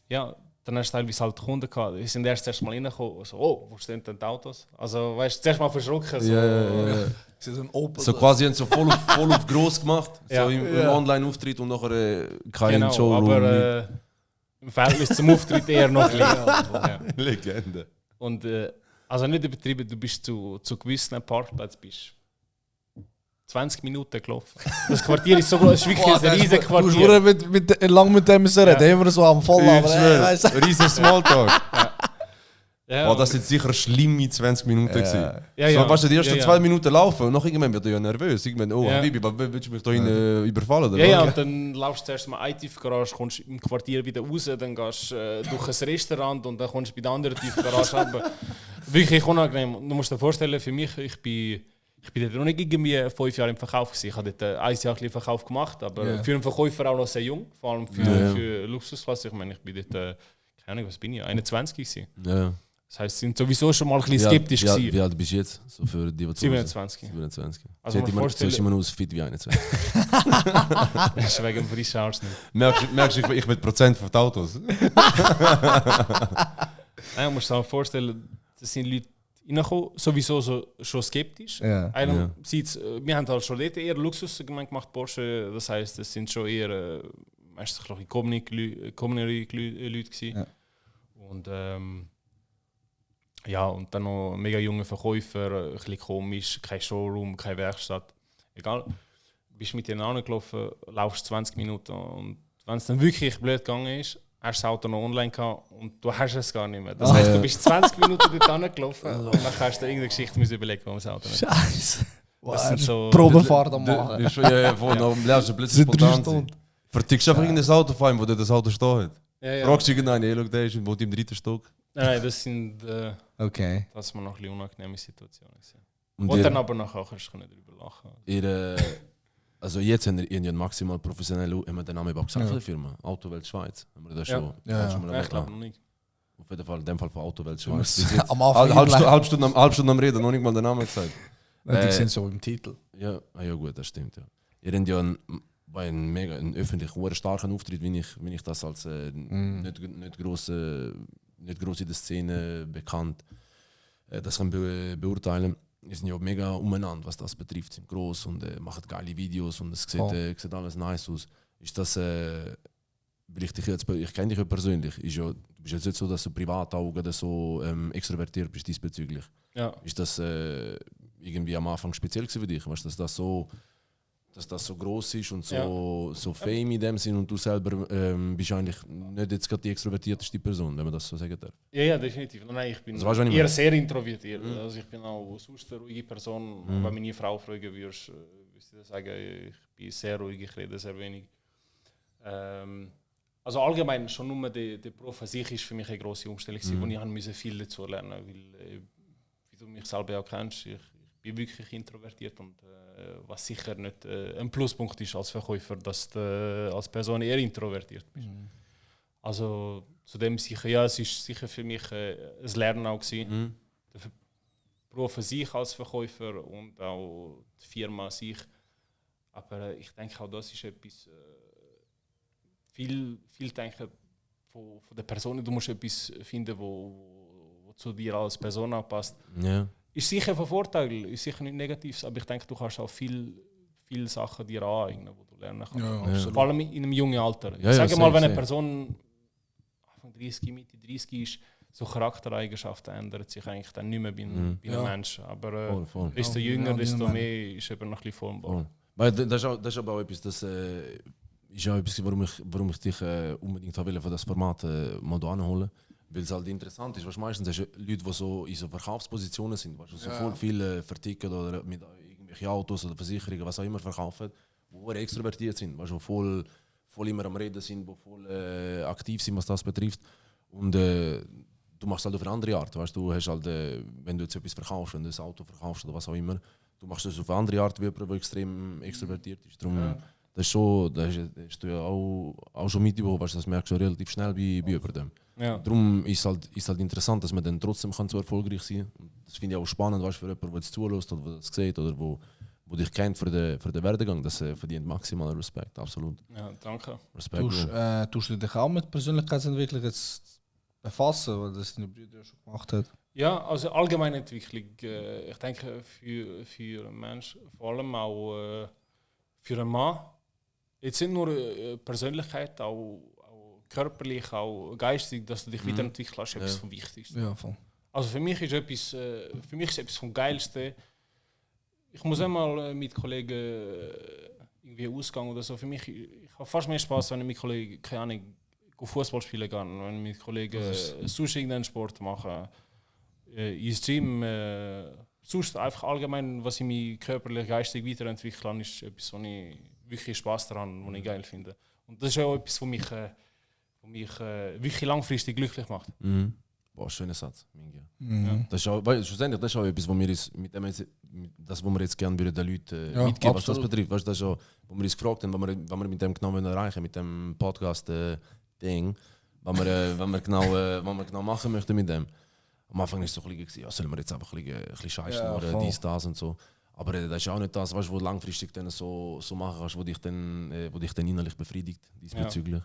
ja, dann hast du teilweise halt Kunden gehabt, die sind erst das Mal reingekommen, so, oh, wo stehen denn die Autos? Also, weißt du, zuerst mal verschrocken. So, Sie sind Opel. So quasi haben sie so voll auf gross gemacht, Ja. so im Online-Auftritt und nachher kein genau, Showroom. aber im Verhältnis zum Auftritt eher noch klein. Ja. Legende. Und also nicht übertrieben, du bist zu gewissen Parkplätzen bist 20 Minuten gelaufen. Das Quartier ist so groß, es ist wirklich ein riesiges Du musst Quartier. lang mit dem müssen reden, immer so am Voll. Aber Riesen Smalltalk. Ja, Boah, das sind sicher schlimme 20 Minuten gewesen. Ja, So, ja. weißt du, die ersten Ja, 2 Minuten laufen und noch irgendwann wird er ja nervös. Irgendwann, oh, Ja. Habibi, willst du mich da überfallen? Oder Ja, ja, was? und dann laufst du zuerst mal in die Tiefgarage, kommst im Quartier wieder raus, dann gehst du durch ein Restaurant und dann kommst du bei der anderen Tiefgarage runter. Wirklich unangenehm. Du musst dir vorstellen, für mich, ich bin dort noch nicht irgendwie 5 Jahre im Verkauf gewesen. Ich habe dort 1 Jahr ein bisschen Verkauf gemacht, aber Ja. für einen Verkäufer auch noch sehr jung, vor allem Ja. für Luxusklasse. Ich meine, ich bin dort, keine Ahnung, was bin ich, 21 gewesen. Ja. Das heisst, sie sind sowieso schon mal ein bisschen Wie alt- skeptisch wie alt- gewesen. Wie alt bist du jetzt? So für die, die zuhören? 27. 27. Also Also man vorstellen- immer aus fit wie 21. Das ist wegen dem frischen Ausschnitt. merkst du, ich bin Prozent von den Autos. Nein, man muss sich vorstellen, das sind Leute reingekommen, sowieso so, schon skeptisch. Ja. Einerseits, wir haben halt schon dort eher Luxussegment gemacht, Porsche. Das heisst, es sind schon eher meistens ein bisschen Leute gewesen. Ja. Und ja, und dann noch mega junge Verkäufer, ein bisschen komisch, kein Showroom, keine Werkstatt. Egal. Bist mit denen angelaufen, laufst 20 Minuten und wenn es dann wirklich blöd gegangen ist, hast du das Auto noch online gehabt und du hast es gar nicht mehr. Das heisst, du bist 20 Minuten dort angelaufen und dann hast du irgendeine Geschichte müssen überlegen, warum das Auto nicht. Scheiße. Das sind so- Probefahrt am Machen. Du bist schon am Lärmst plötzlich Sind 3 spontan. Stunden. Vertickst du einfach irgendein Auto vor allem, wo das Auto steht. Ja, ja. Fragst du irgendeinen, hey, look, der ist wohnt im 3. Stock. Nein, das sind Okay. das waren noch ein bisschen unangenehme Situationen. Und Und dann aber nachher kannst du darüber lachen. also jetzt haben wir einen maximal professionellen, haben wir den Namen überhaupt gesagt von der Firma? Autowelt Schweiz. Haben wir das Ja. schon? Ja. Das schon mal Ich glaube erklärt? noch nicht. Auf jeden Fall, in dem Fall von Autowelt Du musst Schweiz. Bis jetzt am Anfang halbe Stunde am Reden, noch nicht mal den Namen gesagt. Die sind so im Titel. Ja, ja gut, das stimmt. Ja. Ihr habt ja einen öffentlichen, einen starken Auftritt, wie ich das als nicht gross in der Szene bekannt das kann beurteilen. Wir sind ja mega umeinander, was das betrifft, sind gross und machen geile Videos und es sieht alles nice aus. Ist das, weil ich kenne dich ja persönlich, du bist jetzt nicht so, dass du privat auch so extrovertiert bist diesbezüglich. Ja. Ist das irgendwie am Anfang speziell gewesen für dich? Weißt du, dass das so gross ist und so fame in dem Sinn und du selber bist eigentlich nicht jetzt gerade die extrovertierteste Person, wenn man das so sagen darf. Ja, definitiv. Nein, ich bin Also weißt du, was ich eher meine? sehr introvertiert. Also ich bin auch sonst eine ruhige Person. Wenn meine Frau fragen würdest, würde ich sagen, ich bin sehr ruhig, ich rede sehr wenig. Also allgemein schon nur der Beruf an sich ist für mich eine grosse Umstellung gewesen, wo ich musste viel dazu lernen, weil wie du mich selber auch kennst, ich bin wirklich introvertiert und was sicher nicht ein Pluspunkt ist als Verkäufer, dass du als Person eher introvertiert bist. Also zudem sicher, ja, es ist sicher für mich ein Lernen auch gewesen. Der Beruf an sich als Verkäufer und auch die Firma an sich. Aber ich denke auch, das ist etwas, viel denken von der Person. Du musst etwas finden, wo zu dir als Person auch passt. Ja. Ist sicher von Vorteil, ist sicher nicht negativ, aber ich denke, du kannst auch viel Sachen dir aneignen, die du lernen kannst. Ja, absolut. Vor allem in einem jungen Alter. Ja, Ich sage mal, safe, wenn eine safe. Person Anfang 30, Mitte 30 ist, so Charaktereigenschaften ändern sich eigentlich dann nicht mehr bei einem Ja. Menschen. Aber Voll. desto Ja, jünger, ja, desto ja. mehr ist eben noch ein bisschen formbar. Voll. Weil das ist aber auch etwas, das ist auch etwas, warum ich dich unbedingt wollte, von das Format mal hier anholen. Weil es halt interessant ist, was meistens hast du Leute, die so in so Verkaufspositionen sind, weißt du, so voll viel verticken oder mit irgendwelchen Autos oder Versicherungen, was auch immer verkaufen, die extrovertiert sind, weißt du, voll immer am Reden sind, die voll aktiv sind, was das betrifft. Und du machst halt auf eine andere Art, weißt du, hast halt, wenn du jetzt etwas verkaufst, wenn du ein Auto verkaufst oder was auch immer, du machst das auf eine andere Art, wie jemand, der extrem extrovertiert ist. Darum, das ist schon, das hast du ja auch schon mitbekommen, weißt du, das merkst du relativ schnell bei jemandem. Ja. Darum ist es halt interessant, dass man dann trotzdem so erfolgreich sein kann. Das finde ich auch spannend, weißt, für jemanden, der jetzt zulässt oder der das sieht oder wo dich kennt für den Werdegang. Das verdient maximalen Respekt, absolut. Ja, danke. Respekt. Tust du dich auch mit Persönlichkeitsentwicklung jetzt befassen, weil das deine Brüder schon gemacht hat? Ja, also allgemeine Entwicklung. Ich denke, für einen Menschen, vor allem auch für einen Mann, jetzt nicht nur Persönlichkeit, auch körperlich, auch geistig, dass du dich weiterentwickelst, ist etwas vom Wichtigsten. Ja, voll. Also für mich ist etwas vom Geilsten. Ich muss einmal mit Kollegen irgendwie ausgehen oder so. Für mich, ich habe fast mehr Spaß, wenn ich mit Kollegen, keine Ahnung, Fußball spielen kann, wenn ich mit Kollegen sonst irgendeinen Sport mache, ins Gym, sonst einfach allgemein, was ich mich körperlich, geistig weiterentwickeln, ist etwas, wo ich wirklich Spaß daran, was ich geil finde. Und das ist auch etwas, was mich wirklich langfristig glücklich macht. Mhm. Boah, schöner Satz. Mhm. Das ist auch, weil, schlussendlich, das ist auch etwas, wo wir uns mit dem das, was wir jetzt gerne den Leuten Ja, mitgeben, was das absolut. betrifft. Weißt, das ist auch, wo wir uns gefragt haben, was wir mit dem genau erreichen, mit dem Podcast-Ding, was wir genau machen möchten mit dem. Am Anfang war es so ein bisschen, ja, sollen wir jetzt einfach ein bisschen scheißen Ja, oder voll. dies, das und so. Aber das ist auch nicht das, was du langfristig dann so machen kannst, wo dich dann innerlich befriedigt diesbezüglich.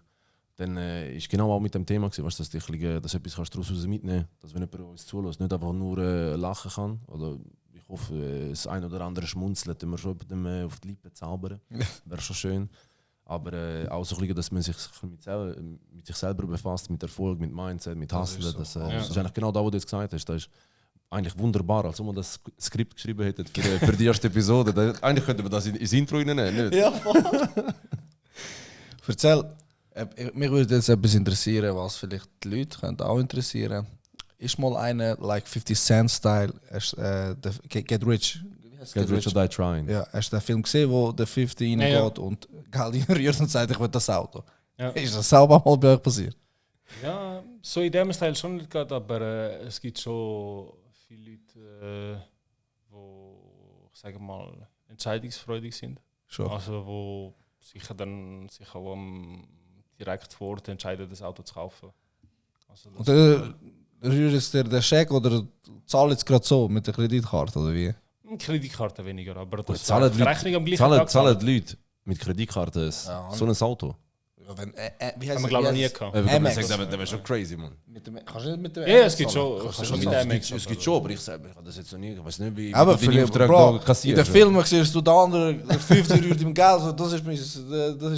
Dann ist genau auch mit dem Thema gewesen, weißt, dass du etwas kannst daraus mitnehmen kannst, dass wenn jemand uns zulässt, nicht einfach nur lachen kann. Oder ich hoffe, das ein oder andere schmunzeln, wenn wir schon auf die Lippen zaubern. Wäre schon schön. Aber auch so ein bisschen, dass man sich mit sich selber befasst, mit Erfolg, mit Mindset, mit Hustle. Das ist eigentlich genau das, was du jetzt gesagt hast. Das ist eigentlich wunderbar, als ob man das Skript geschrieben hätte für die erste Episode. Eigentlich könnte man das ins Intro nehmen, nicht? Ja, voll. Erzähl, mich würde jetzt etwas interessieren, was vielleicht die Leute könnte auch interessieren. Ist mal eine, like 50 Cent Style, Get Rich. Wie heißt Get Rich or Die Trying. Ja, hast du den Film gesehen, wo der 50 reingeht und Geld rührt und sagt, ich will das Auto? Ja. Ist das selber mal bei euch passiert? Ja, so in dem Style schon nicht gerade, aber es gibt schon viele Leute, die, ich sage mal, entscheidungsfreudig sind. Schon. Also wo sich auch direkt vor Ort entscheiden, das Auto zu kaufen. Also Und rührst du dir den Scheck oder zahlst jetzt gerade so mit der Kreditkarte oder wie? Kreditkarte weniger, aber das ist Zahlen die die Rechnung am gleichen Leute, Tag. zahlen die Leute mit Kreditkarte Ja, so ein Auto? Ja, wenn, wie Haben wir glaube ich noch nie gehabt. Amex. Das wäre schon crazy, man. Kannst du nicht mit dem Ja, es gibt zahlen? schon. Kannst Kannst du schon schon mit zahlen? Amex. Es gibt schon, aber ich habe das jetzt noch nie. Ich weiß nicht, wie Aber du deine für Aufträge Bro, da in kassierst. den Filmen siehst du den anderen, der 50 rührt im Geld, so, das ist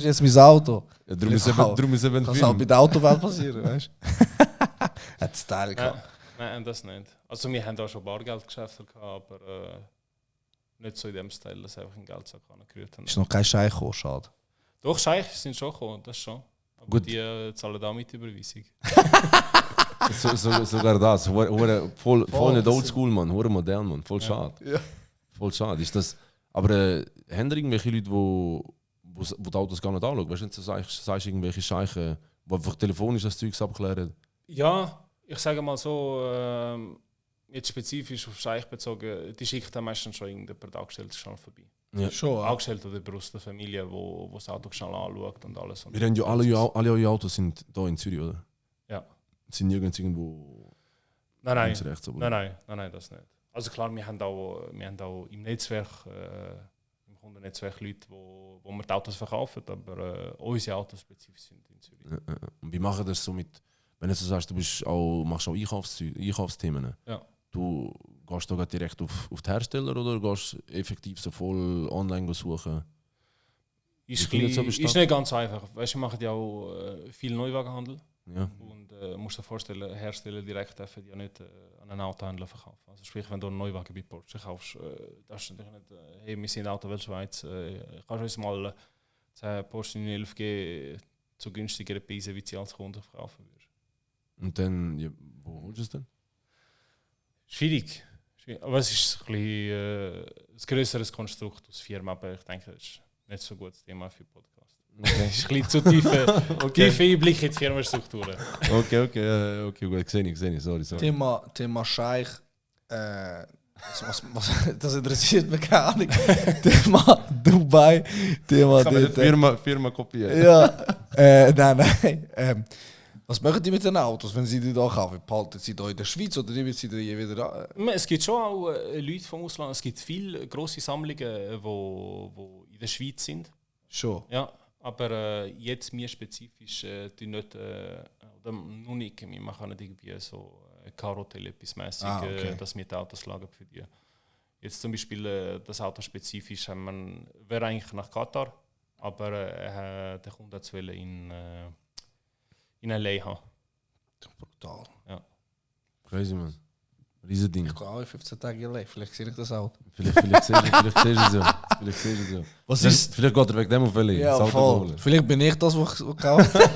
jetzt mein Auto. Ja, darum ist eben ein Kann es auch bei Film. der Autowelt passieren, weißt du? Hat Style Ja, gehabt. nein, das nicht. Also wir haben auch schon Bargeldgeschäfte gehabt, aber nicht so in dem Style, dass einfach ein Geldsack gerührt haben. Ist noch kein Scheich gekommen, schade. Doch, Scheich sind schon gekommen, das schon. Aber Gut. die zahlen auch mit Überweisung. Sogar das. Voll nicht das oldschool, man. Hure modern, man. Voll schade. Ja. Voll schade. Ist das, aber haben da irgendwelche Leute, die die Autos gar nicht anschauen? Weißt du, du sagst irgendwelche Scheiche, die einfach telefonisch das Zeug abklären? Ja, ich sage mal so, jetzt spezifisch auf Scheich bezogen, die schickt dann meistens schon irgendjemand angestellt schnell vorbei. Ja. Schon, Angestellt oder jemand aus der Familie, wo das Auto schnell anschaut und alles. Und Wir haben ja alle eure Autos sind hier in Zürich, oder? Ja. Sind nirgends irgendwo Nein, links, rechts, aber nein, das nicht. Also klar, wir haben auch im Netzwerk, im Kundennetzwerk Leute, wo wir die Autos verkaufen, aber unsere Autos spezifisch sind in Zürich. Und wie machen das so mit, wenn du so sagst, machst auch Einkaufsthemen? Ja. Du gehst da direkt auf die Hersteller oder gehst du effektiv so voll online suchen? Ist, Wie findet so ist Bestand? nicht ganz einfach. Weißt, wir machen ja auch viel Neuwagenhandel. Ja. Und musst dir vorstellen, Hersteller direkt dürfen ja nicht an einen Autohändler verkaufen. Also sprich, wenn du einen Neuwagen bei Porsche kaufst, darfst du natürlich nicht, hey, wir sind Autowelt Schweiz, kannst du uns mal 10 Porsche 911 geben zu günstigeren Preisen, wie sie als Kunde verkaufen würdest. Und dann, ja, wo holst du es denn? Schwierig. Aber es ist ein bisschen ein grösseres Konstrukt aus Firma, aber ich denke, das ist nicht so ein gutes Thema für Podcast. Okay. Es ist ein bisschen zu tiefe Einblick in die Firmenstrukturen. Okay, gut, sehe ich, sorry. Thema Scheich. Das interessiert mich gar nicht. Thema Dubai. Thema Kann man dort, die Firma kopieren? Ja, nein. Was machen die mit den Autos, wenn sie die da kaufen? Behalten sie da in der Schweiz oder nehmen sie die je wieder an? Es gibt schon auch Leute vom Ausland. Es gibt viele grosse Sammlungen, die in der Schweiz sind. Schon. Ja, aber jetzt mir spezifisch nicht, oder oder noch nicht. Wir machen nicht irgendwie so ein Car-Hotel, etwas mäßig, okay. dass wir die Autos lagern für die. Jetzt zum Beispiel das Auto spezifisch wäre eigentlich nach Katar, aber der Kunde hat es in LA haben. Brutal. Ja. Crazy, man. Riesen Ding. Ich gehe auch in 15 Tage in LA, vielleicht sehe ich das Auto. Vielleicht siehst du so. Vielleicht siehst du so. Was ist? Vielleicht geht er wegen dem auf LA. Ja, das Auto voll. holen. Vielleicht bin ich das, was ich gekauft habe.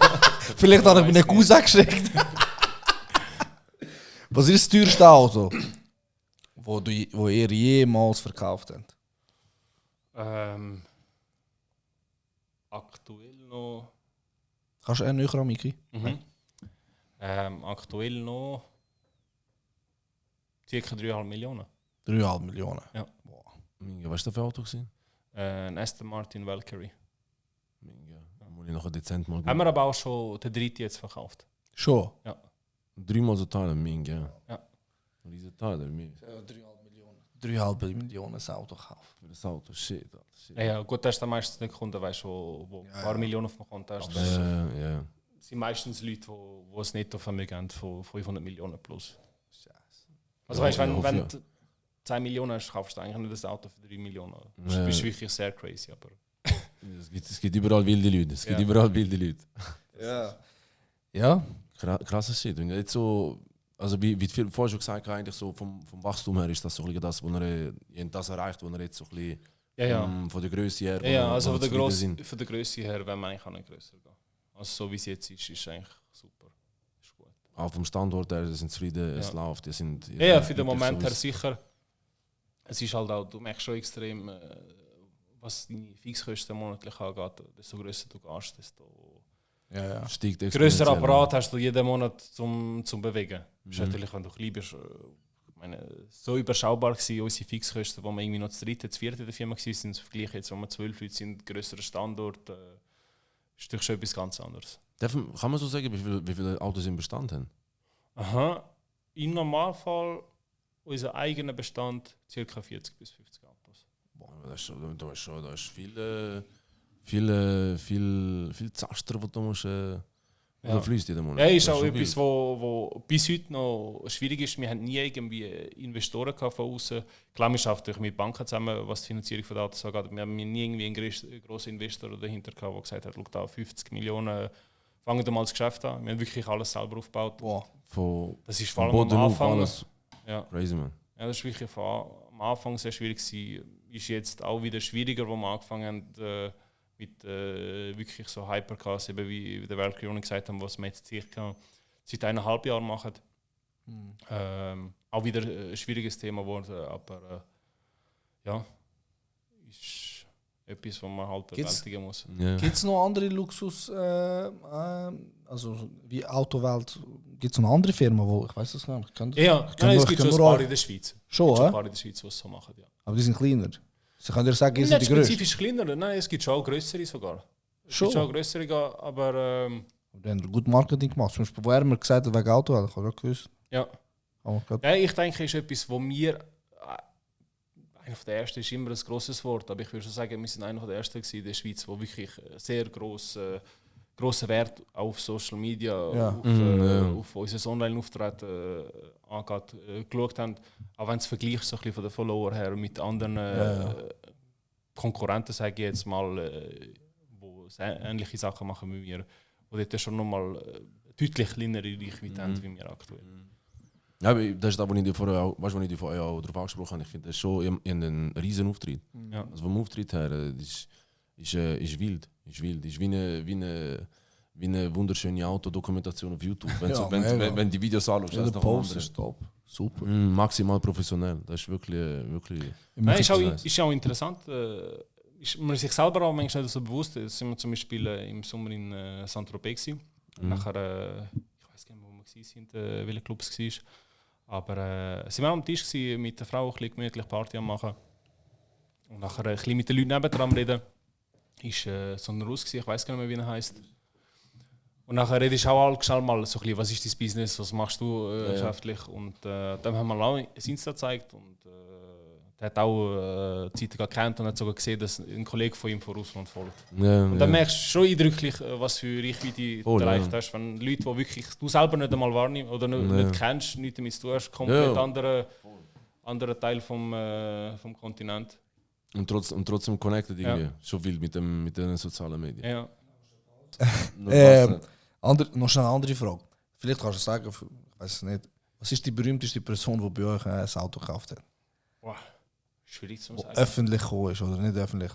Vielleicht habe ich mir einen Cousin geschickt. Was ist das teuerste Auto, wo ihr jemals verkauft habt? Aktuell noch. Kannst du einen näher an Miki? Aktuell noch ca. 3,5 Millionen. 3,5 Millionen. Minga, was war das für ein Auto? Ein Aston Martin Valkyrie. Minga, muss ich noch ein dezent mal Haben wir aber auch schon den dritten jetzt verkauft. Schon? 3-mal so teilen, Minga. Ja. Riesen Teil, oder mehr? 3,5 Millionen das Auto kaufen. Für das Auto, shit. Alter, shit. Ja, gut, das ist dann meistens nicht Kunden, weißt, wo ein paar Millionen auf dem Konto hast. Das Ja. sind meistens Leute, die ein Nettovermögen haben von 500 Millionen plus. Also weißt, wenn du 10 Millionen hast, kaufst du eigentlich nicht das Auto für 3 Millionen. Das ist wirklich sehr crazy. Aber Es gibt überall wilde Leute. Es gibt überall wilde Leute. Ja? Krasses Shit. Und jetzt so, also wie viel vorher schon gesagt habe, eigentlich so vom Wachstum her ist das so ein bisschen das, wo er das erreicht, wo er jetzt so ein bisschen von der Größe her. ja, also wo von wir zufrieden sind. der Größe her, wenn man eigentlich auch nicht grösser gehen. Also so wie es jetzt ist eigentlich super. Ist gut. Auch vom Standort her sind zufrieden, es läuft. Die sind, Ja, für den Moment her sicher. Es ist halt auch, du merkst schon extrem, was deine Fixkosten monatlich angeht, desto grösser du gehst, desto steigt grösser Apparat hast du jeden Monat zum Bewegen. Das ist natürlich, wenn du klein bist, ich meine, so überschaubar gewesen, unsere Fixkosten, wo wir irgendwie noch das dritte, das vierte der Firma waren, sind im Vergleich jetzt, wo wir 12 Leute sind, grösserer Standort, ist natürlich schon etwas ganz anderes. Kann man so sagen, wie viele Autos im Bestand haben? Aha, im Normalfall unser eigener Bestand ca. 40 bis 50 Autos. Da ist viel Zaster, die du musst fließt jeden Monat. Ja, ist auch schon etwas, wo bis heute noch schwierig ist. Wir haben nie irgendwie Investoren von außen. Klar, wir arbeiten natürlich mit Banken zusammen, was die Finanzierung von Autos angeht. Wir haben nie irgendwie einen grossen Investor dahinter gehabt, der gesagt hat, schau da, 50 Millionen, fangen wir mal das Geschäft an. Wir haben wirklich alles selber aufgebaut. Das ist vor allem am Anfang. Alles. Ja. Crazy, man. Ja, das war wirklich am Anfang sehr schwierig gewesen. Ist jetzt auch wieder schwieriger, wo wir angefangen haben mit wirklich so Hypercars, eben wie der Valkyrie gesagt haben, was wir jetzt circa seit 1,5 Jahren machen. Auch wieder ein schwieriges Thema geworden, aber ja, ist etwas, was man halt bewältigen muss. Ja. Gibt es noch andere Luxus, also wie Autowelt, gibt es noch andere Firmen, wo ich weiß das gar nicht. Es gibt schon ein paar in der Schweiz. Schon, ein paar in der Schweiz, die es so machen, ja. Aber die sind kleiner. Sie können dir sagen, ihr seid Nicht die größte. spezifisch kleiner, nein, es gibt schon auch größere sogar. Es Schon? gibt schon auch größere, aber Die haben gut Marketing gemacht. Zum Beispiel, wo er mir gesagt hat, wegen Auto, ich habe auch gewusst. ja. Ja, ich denke, es ist etwas, wo wir einer der ersten ist immer ein grosses Wort, aber ich würde schon sagen, wir sind einer der ersten in der Schweiz, die wirklich sehr grossen Wert auf Social Media, auf unser Online-Auftreten angeht, geschaut haben. Auch wenn es vergleicht so ein bisschen von den Followern her mit anderen Konkurrenten, sage ich jetzt mal, die ähnliche Sachen machen wie wir, die dort schon nochmal deutlich kleinere Reichweite haben wie wir aktuell. Ja, aber das ist das, was ich dir vorher auch, weißt, was ich dir vorher auch darauf angesprochen habe. Ich finde, das ist schon ein riesen Auftritt. Ja. Also vom Auftritt her ist wild. Ist wie eine wunderschöne Autodokumentation auf YouTube. Wenn die Videos anschaust, Ja, das der ist noch Post anders. ist top. Super. Maximal professionell. Das ist wirklich Nein, ist auch interessant. Ist man sich selber auch manchmal nicht so bewusst. Da sind wir zum Beispiel im Sommer in Saint-Tropez gewesen. Nachher, ich weiß gar nicht, wo wir waren, welcher Club es war. Aber sind wir am Tisch gewesen, mit der Frau ein bisschen gemütlich Party am machen. Und nachher ein bisschen mit den Leuten nebendran am reden. Ist so ein Russ gewesen, ich weiß gar nicht mehr, wie er heisst. Und nachher redest du auch schnell mal so ein bisschen, was ist dein Business, was machst du geschäftlich. Und dann haben wir auch ein Insta gezeigt und der hat auch die Zeitung gekannt und hat sogar gesehen, dass ein Kollege von ihm von Russland folgt. Ja, Und dann merkst du schon eindrücklich, was für Reichweite du erreicht hast. Wenn Leute, die wirklich du selber nicht einmal wahrnimmst oder nicht kennst, nichts damit zu tun hast, komplett anderer Teil vom Kontinent. Und trotzdem connected irgendwie. Schon viel mit den sozialen Medien. Ja. Noch schnell eine andere Frage. Vielleicht kannst du sagen, ich weiß es nicht. Was ist die berühmteste Person, die bei euch ein Auto gekauft hat? Wow. Schwierig zu Wo sagen. öffentlich gekommen ist oder nicht öffentlich?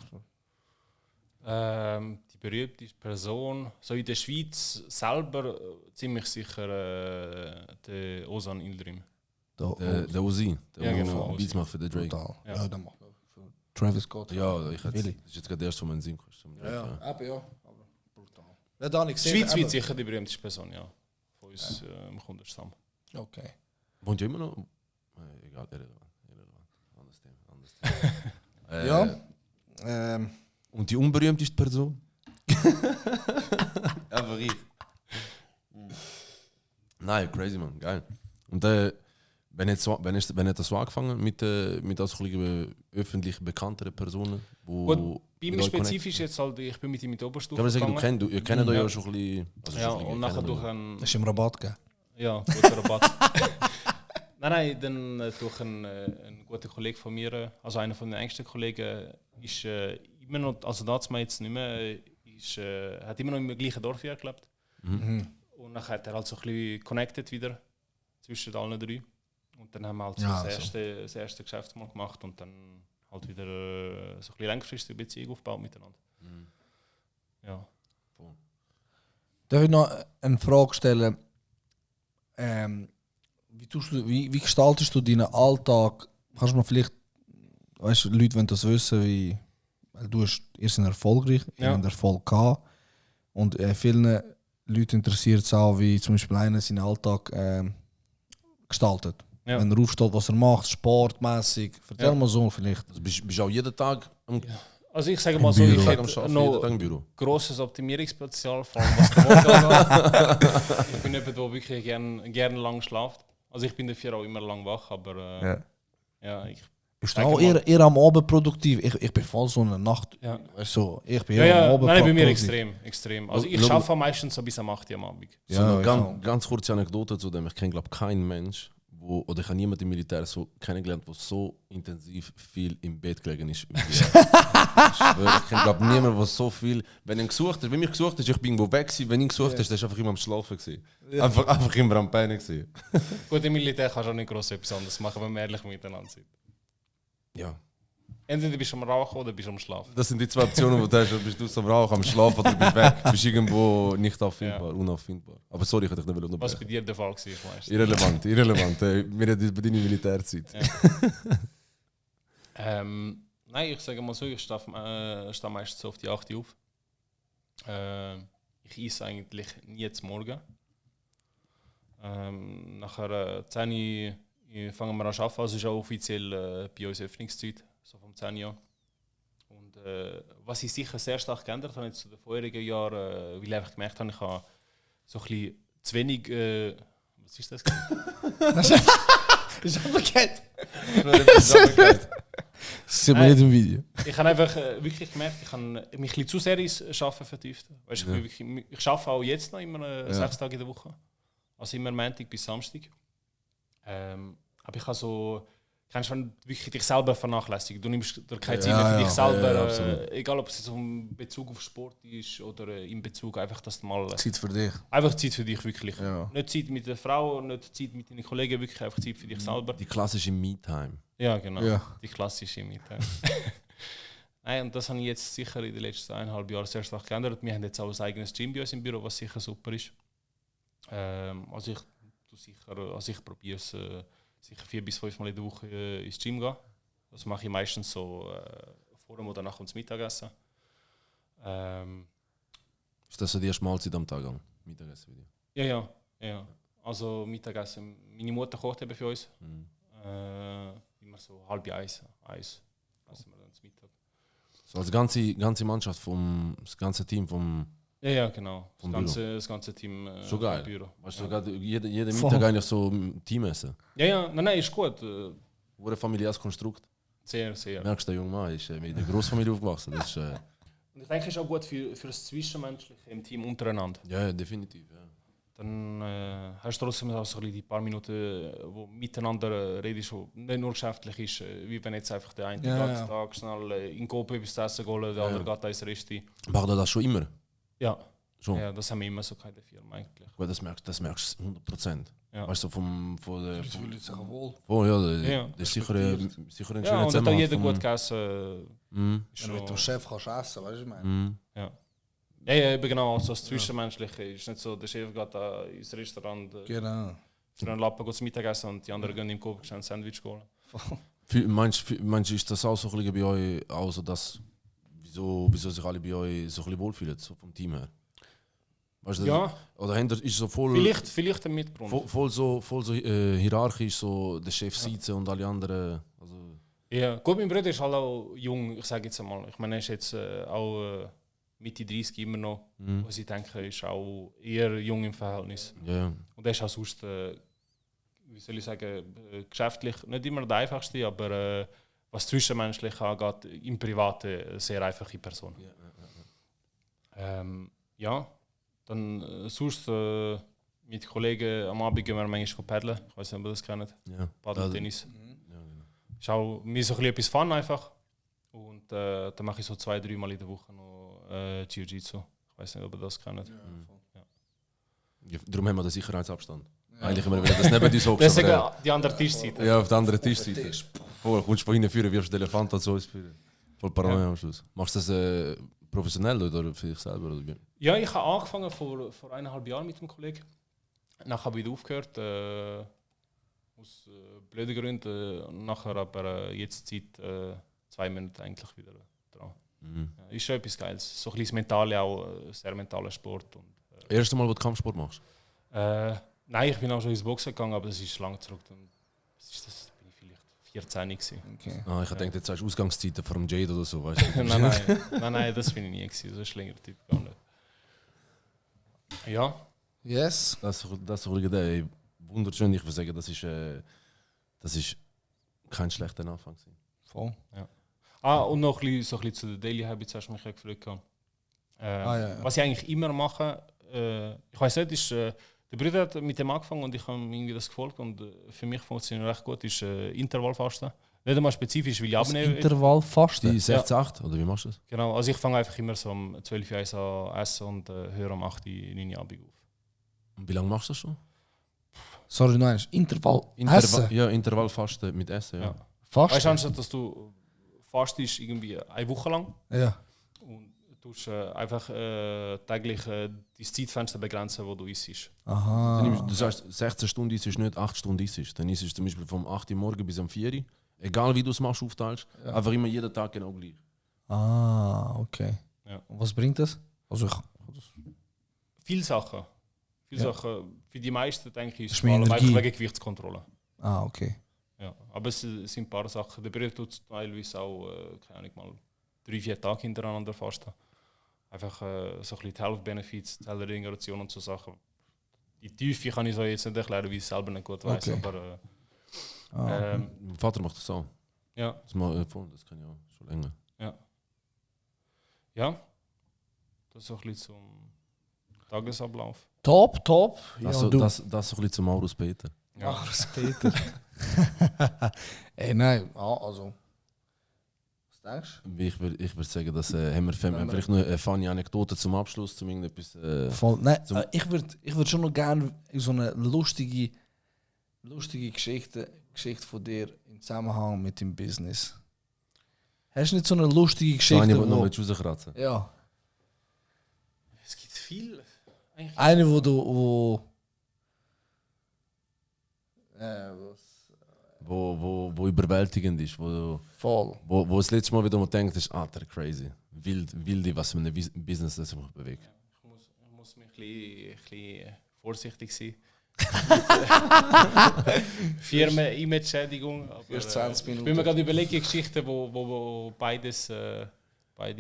Die berühmteste Person, so in der Schweiz selber, ziemlich sicher der Ozan Yildirim. Der Uzi, der genau. Beats macht für den Drake. Total. Ja. Ja, der macht für Travis Scott. Ja, das Willi. ist jetzt gerade der erste, wo man in den Sinn kommt. Ja, aber brutal. Ja, da nicht Schweizweit sicher die berühmteste Person, ja. Von uns im Kundenstamm. Okay. Wohnt ja immer noch? Egal, irrelevant. Anderes Thema. Ja. Und die unberühmteste Person? Einfach ich. Nein, crazy, man, geil. Und wenn hat das so angefangen mit öffentlich bekannteren Personen? Gut, bei mir spezifisch jetzt halt, ich bin mit ihm in die Oberstufe Kann man sagen, ihr kennt euch ja schon ein bisschen. Also ja, schon ein bisschen und nachher kennen durch euch. einen... Hast du im Rabatt gegeben? Ja, guter Rabatt. Nein, dann durch einen guten Kollegen von mir, also einer von den engsten Kollegen, ist immer noch, also damals jetzt nicht mehr, hat immer noch im gleichen Dorf hier gelebt. Mhm. Und dann hat er halt so ein bisschen connected wieder zwischen allen drei. Und dann haben wir halt Ja, das erste Geschäft mal gemacht und dann halt wieder so ein bisschen längerfristige Beziehung aufgebaut miteinander. Mhm. Ja. Darf ich noch eine Frage stellen? Wie gestaltest du deinen Alltag? Kannst du mir vielleicht, weißt du, Leute wollen das wissen, weil ihr seid erfolgreich, ihr habt Erfolg gehabt. Und vielen Leuten interessiert es auch, wie zum Beispiel einer seinen Alltag gestaltet. Ja. Wenn er aufsteht, was er macht, sportmäßig. Erzähl mal so vielleicht. Also bist du auch jeden Tag am Also ich sage mal so, Büro. ich Tag am hätte Arbeiten, jeden Tag noch im Büro? grosses Optimierungspotenzial, vor allem was der Morgen angeht. Ich bin jemand, der wirklich gerne lang schläft. Also ich bin dafür auch immer lang wach, aber ich Bist du sag auch mal- eher am Abend produktiv? Ich bin voll so eine Nacht. ja. So, ich bin Ja, eher am ja, Abend nein, bei mir produktiv. extrem. Also ich Schau- arbeite meistens so bis am 8 Uhr am Abend. So eine genau. ganz kurze Anekdote zu dem. Ich kenne, glaube keinen Mensch, oder ich habe niemanden im Militär so kennengelernt, der so intensiv viel im Bett gelegen ist. Wie er. Ich schwöre, ich kenne, glaube niemanden, der so viel. Wenn ihn gesucht hat, wenn mich gesucht hast, ich bin irgendwo weg gewesen. Wenn ihn gesucht hast, dann ist einfach immer am Schlafen gewesen. Einfach immer am Pennen gewesen. Gut, im Militär kannst du auch nicht gross etwas anderes machen, wenn wir ehrlich miteinander sind. Ja. Entweder bist du am Rauchen oder bist du am Schlafen. Das sind die zwei Optionen, die du hast. Bist du am Rauch, am Schlafen oder bist weg. Bist irgendwo nicht auffindbar, unauffindbar. Aber sorry, ich hätte dich nicht Was unterbrechen. bei dir der Fall war, weißt du. Irrelevant. Wir reden über deine Militärzeit. Ja. Nein, ich sage mal so, ich stehe meistens so auf die 8 Uhr auf. Ich esse eigentlich nie zum Morgen. Nachher 10 Uhr fangen wir an zu arbeiten, also ist auch offiziell bei uns Öffnungszeit, so vom 10 Uhr. Und was sich sicher sehr stark geändert hat jetzt zu den vorherigen Jahren, weil ich einfach gemerkt habe, ich habe so ein bisschen zu wenig... was ist das? Ist aber geht. Das Das sieht man nicht im Video. Ich habe einfach wirklich gemerkt, ich habe mich ein bisschen zu sehr ins Arbeiten vertieft. Weißt, ich, bin wirklich, ich arbeite auch jetzt noch immer 6 Tage in der Woche. Also immer Montag bis Samstag. Aber ich habe so, kennst du, wenn du wirklich dich selber vernachlässigst, du nimmst dir keine Zeit mehr für dich selber, absolut. egal ob es jetzt in Bezug auf Sport ist oder in Bezug einfach, dass du mal Zeit für dich. einfach Zeit für dich wirklich. Ja. Nicht Zeit mit der Frau, nicht Zeit mit deinen Kollegen, wirklich einfach Zeit für dich selber. Die klassische Me-Time. Ja, genau. Ja. Die klassische Mitte. Nein, und das habe ich jetzt sicher in den letzten 1,5 Jahren sehr stark geändert. Wir haben jetzt auch ein eigenes Gym bei uns im Büro, was sicher super ist. Also ich probiere es sicher 4 bis 5 Mal in der Woche ins Gym gehen. Das mache ich meistens so vor dem oder nach dem Mittagessen. Ist das so die erste Mahlzeit am Tag? Mittagessen wieder? Ja. Also Mittagessen. Meine Mutter kocht eben für uns. Mhm. Immer so 12:30, 1. Essen wir dann zum Mittag. So als ganze Mannschaft, das ganze Team vom. Ja, genau. Vom Das ganze Team Schon geil. im Büro. Weißt du, gerade jeden Voll. Mittag eigentlich so Teamessen. Ja, nein, ist gut. Wurde familiäres Konstrukt. Sehr, sehr. Merkst du, der junge Mann ist mit der Großfamilie aufgewachsen. Das ist, Und ich denke, es ist auch gut für das Zwischenmenschliche im Team untereinander. ja, definitiv. Ja. Dann hast du trotzdem auch so ein bisschen die paar Minuten, wo miteinander redest, wo nicht nur geschäftlich ist, wie wenn jetzt einfach der eine den ganzen Tag schnell in Coop etwas zu essen geht, der andere geht ins Resti. Macht er das schon immer? Ja. Schon? Ja, das haben wir immer so in der Firma eigentlich. Gut, das merkst du 100%. Ja. Weißt du, von der. Das fühlt sich auch wohl. Oh ja, Ja. das ist sicher ein Ja, schöner und hat auch Zusammenhang jeder vom- gut gegessen. Mhm. Ist Wenn du mit dem schon, Chef kannst essen, weißt du, ich meine. Mhm. ja. Ja, eben genau, also das Zwischenmenschliche ist nicht so, der Chef geht da ins Restaurant Genau. für einen Lappen zum Mittagessen und die anderen gehen im Coop ein Sandwich holen. Meinst du, ist das auch so ein bisschen bei euch, auch so dass, wieso sich alle bei euch so ein bisschen wohlfühlen, so vom Team her? Weißt du, Ja, oder ist so voll, vielleicht ein Mitgrund. voll so hierarchisch, so der Chef sitzen und alle anderen. Also, Ja, gut, mein Bruder ist halt auch jung, ich sage jetzt einmal. Ich meine, er ist jetzt auch Mitte 30 immer noch. Was ich denke, ist auch eher jung im Verhältnis. ja. Und er ist auch sonst, wie soll ich sagen, geschäftlich nicht immer der einfachste, aber was zwischenmenschlich angeht, im Privaten eine sehr einfache Person. Ja, dann sonst mit Kollegen am Abend gehen wir manchmal paddeln. Ich weiß nicht, ob ihr das kennt. Ja. Paddeltennis. Ja, genau. Ist auch mir so ein bisschen etwas Fun einfach. Und dann mache ich so 2-3 Mal in der Woche noch Jiu-Jitsu. Ich weiß nicht, ob ihr das kennt. Ja, darum haben wir den Sicherheitsabstand. Eigentlich immer, wenn das neben uns hockst. Deswegen aber, die andere Tischseite. ja, auf der anderen Tischseite. Voll, kommst von hinten führen, wirfst den Elefant und so ins Führen. Voll Paranoia am Schluss. Machst du das professionell oder für dich selber? Oder wie? Ja, ich habe angefangen vor 1,5 Jahren mit dem Kollegen. Nachher habe ich aufgehört. Aus blöden Gründen. Nachher aber jetzt seit 2 Monaten eigentlich wieder dran. Mhm. Ja, ist schon etwas Geiles. So ein bisschen das Mentale auch, sehr mentaler Sport. Und, Erstes Mal, wo du Kampfsport machst? nein, ich bin auch schon ins Boxen gegangen, aber das ist lange zurück. Dann, das bin ich vielleicht 14 gewesen. Okay. Ah, ich denke, jetzt sagst du Ausgangszeiten vom Jade oder so, weißt du? nein, das bin ich nie gewesen. So ein schlänger Typ gar nicht. Ja, Yes. Das ist so ey, wunderschön. Ich würde sagen, das ist kein schlechter Anfang gewesen. Voll. und noch ein bisschen zu den Daily Habits hast du mich ja gefragt. Ja. Was ich eigentlich immer mache, ich weiß nicht, ist, der Bruder hat mit dem angefangen und ich habe irgendwie das gefolgt und für mich funktioniert recht gut, ist Intervallfasten. Nicht einmal spezifisch, weil ich Das abnehmen will. Intervallfasten. Die 6-8, oder wie machst du das? Genau, also ich fange einfach immer so um 12 Uhr an essen und höre um 8 Uhr 9 Uhr Abend auf. Und wie lange machst du das schon? Sorry, nein, Intervall. Essen. Ja, Intervallfasten mit Essen, ja. Ja. Fasten. Weißt du, anstatt dass du fastest irgendwie eine Woche lang Ja. und du tust einfach täglich das Zeitfenster begrenzen, wo du isst. Aha. Du sagst, 16 Stunden ist nicht 8 Stunden ist. Dann ist es zum Beispiel vom 8 Uhr morgen bis um 4 Uhr. Egal wie du es machst, aufteilst. Einfach immer jeden Tag genau gleich. Ah, okay. Ja. Und was bringt das? Also Viele Sachen. Viele Ja. Sachen. Für die meisten denke ich, Das ist ist mehr es Energie. wegen Gewichtskontrolle. okay. Ja. Aber es sind ein paar Sachen. Der Bruder tut teilweise auch, keine Ahnung, mal 3-4 Tage hintereinander fasten. Einfach so ein bisschen die Health Benefits, die Regeneration und so Sachen. Die Tiefe kann ich so jetzt nicht erklären, wie ich es selber nicht gut weiß. Okay. Aber Mein Vater macht das auch. ja, Das kann ich auch schon länger. ja. Das ist so ein bisschen zum Tagesablauf. Top. Das, Ja, so, du. das so ein bisschen zum Maurus Peter. Ja. Ach, Peter. Ey, nein, also. Was denkst Ich würde sagen, dass haben wir vielleicht noch eine funny Anekdote zum Abschluss, zum irgendetwas. du? Voll. Nein, Zum- ich würd schon noch gerne so eine lustige Geschichte von dir im Zusammenhang mit dem Business. Hast du nicht so eine lustige So Geschichte? eine, die noch wo, rauskratzen. ja. Es gibt viel. Eigentlich. Eine, wo Wo überwältigend ist, wo das letzte Mal wieder mal denkt, ist, Alter, crazy. Wilde, was mit einem Business das sich bewegt. Ich muss mich ein bisschen vorsichtig sein. Firmen-Image-Schädigung. Erst 20 Ich Minuten. bin mir gerade überlegen, Geschichten, wo beide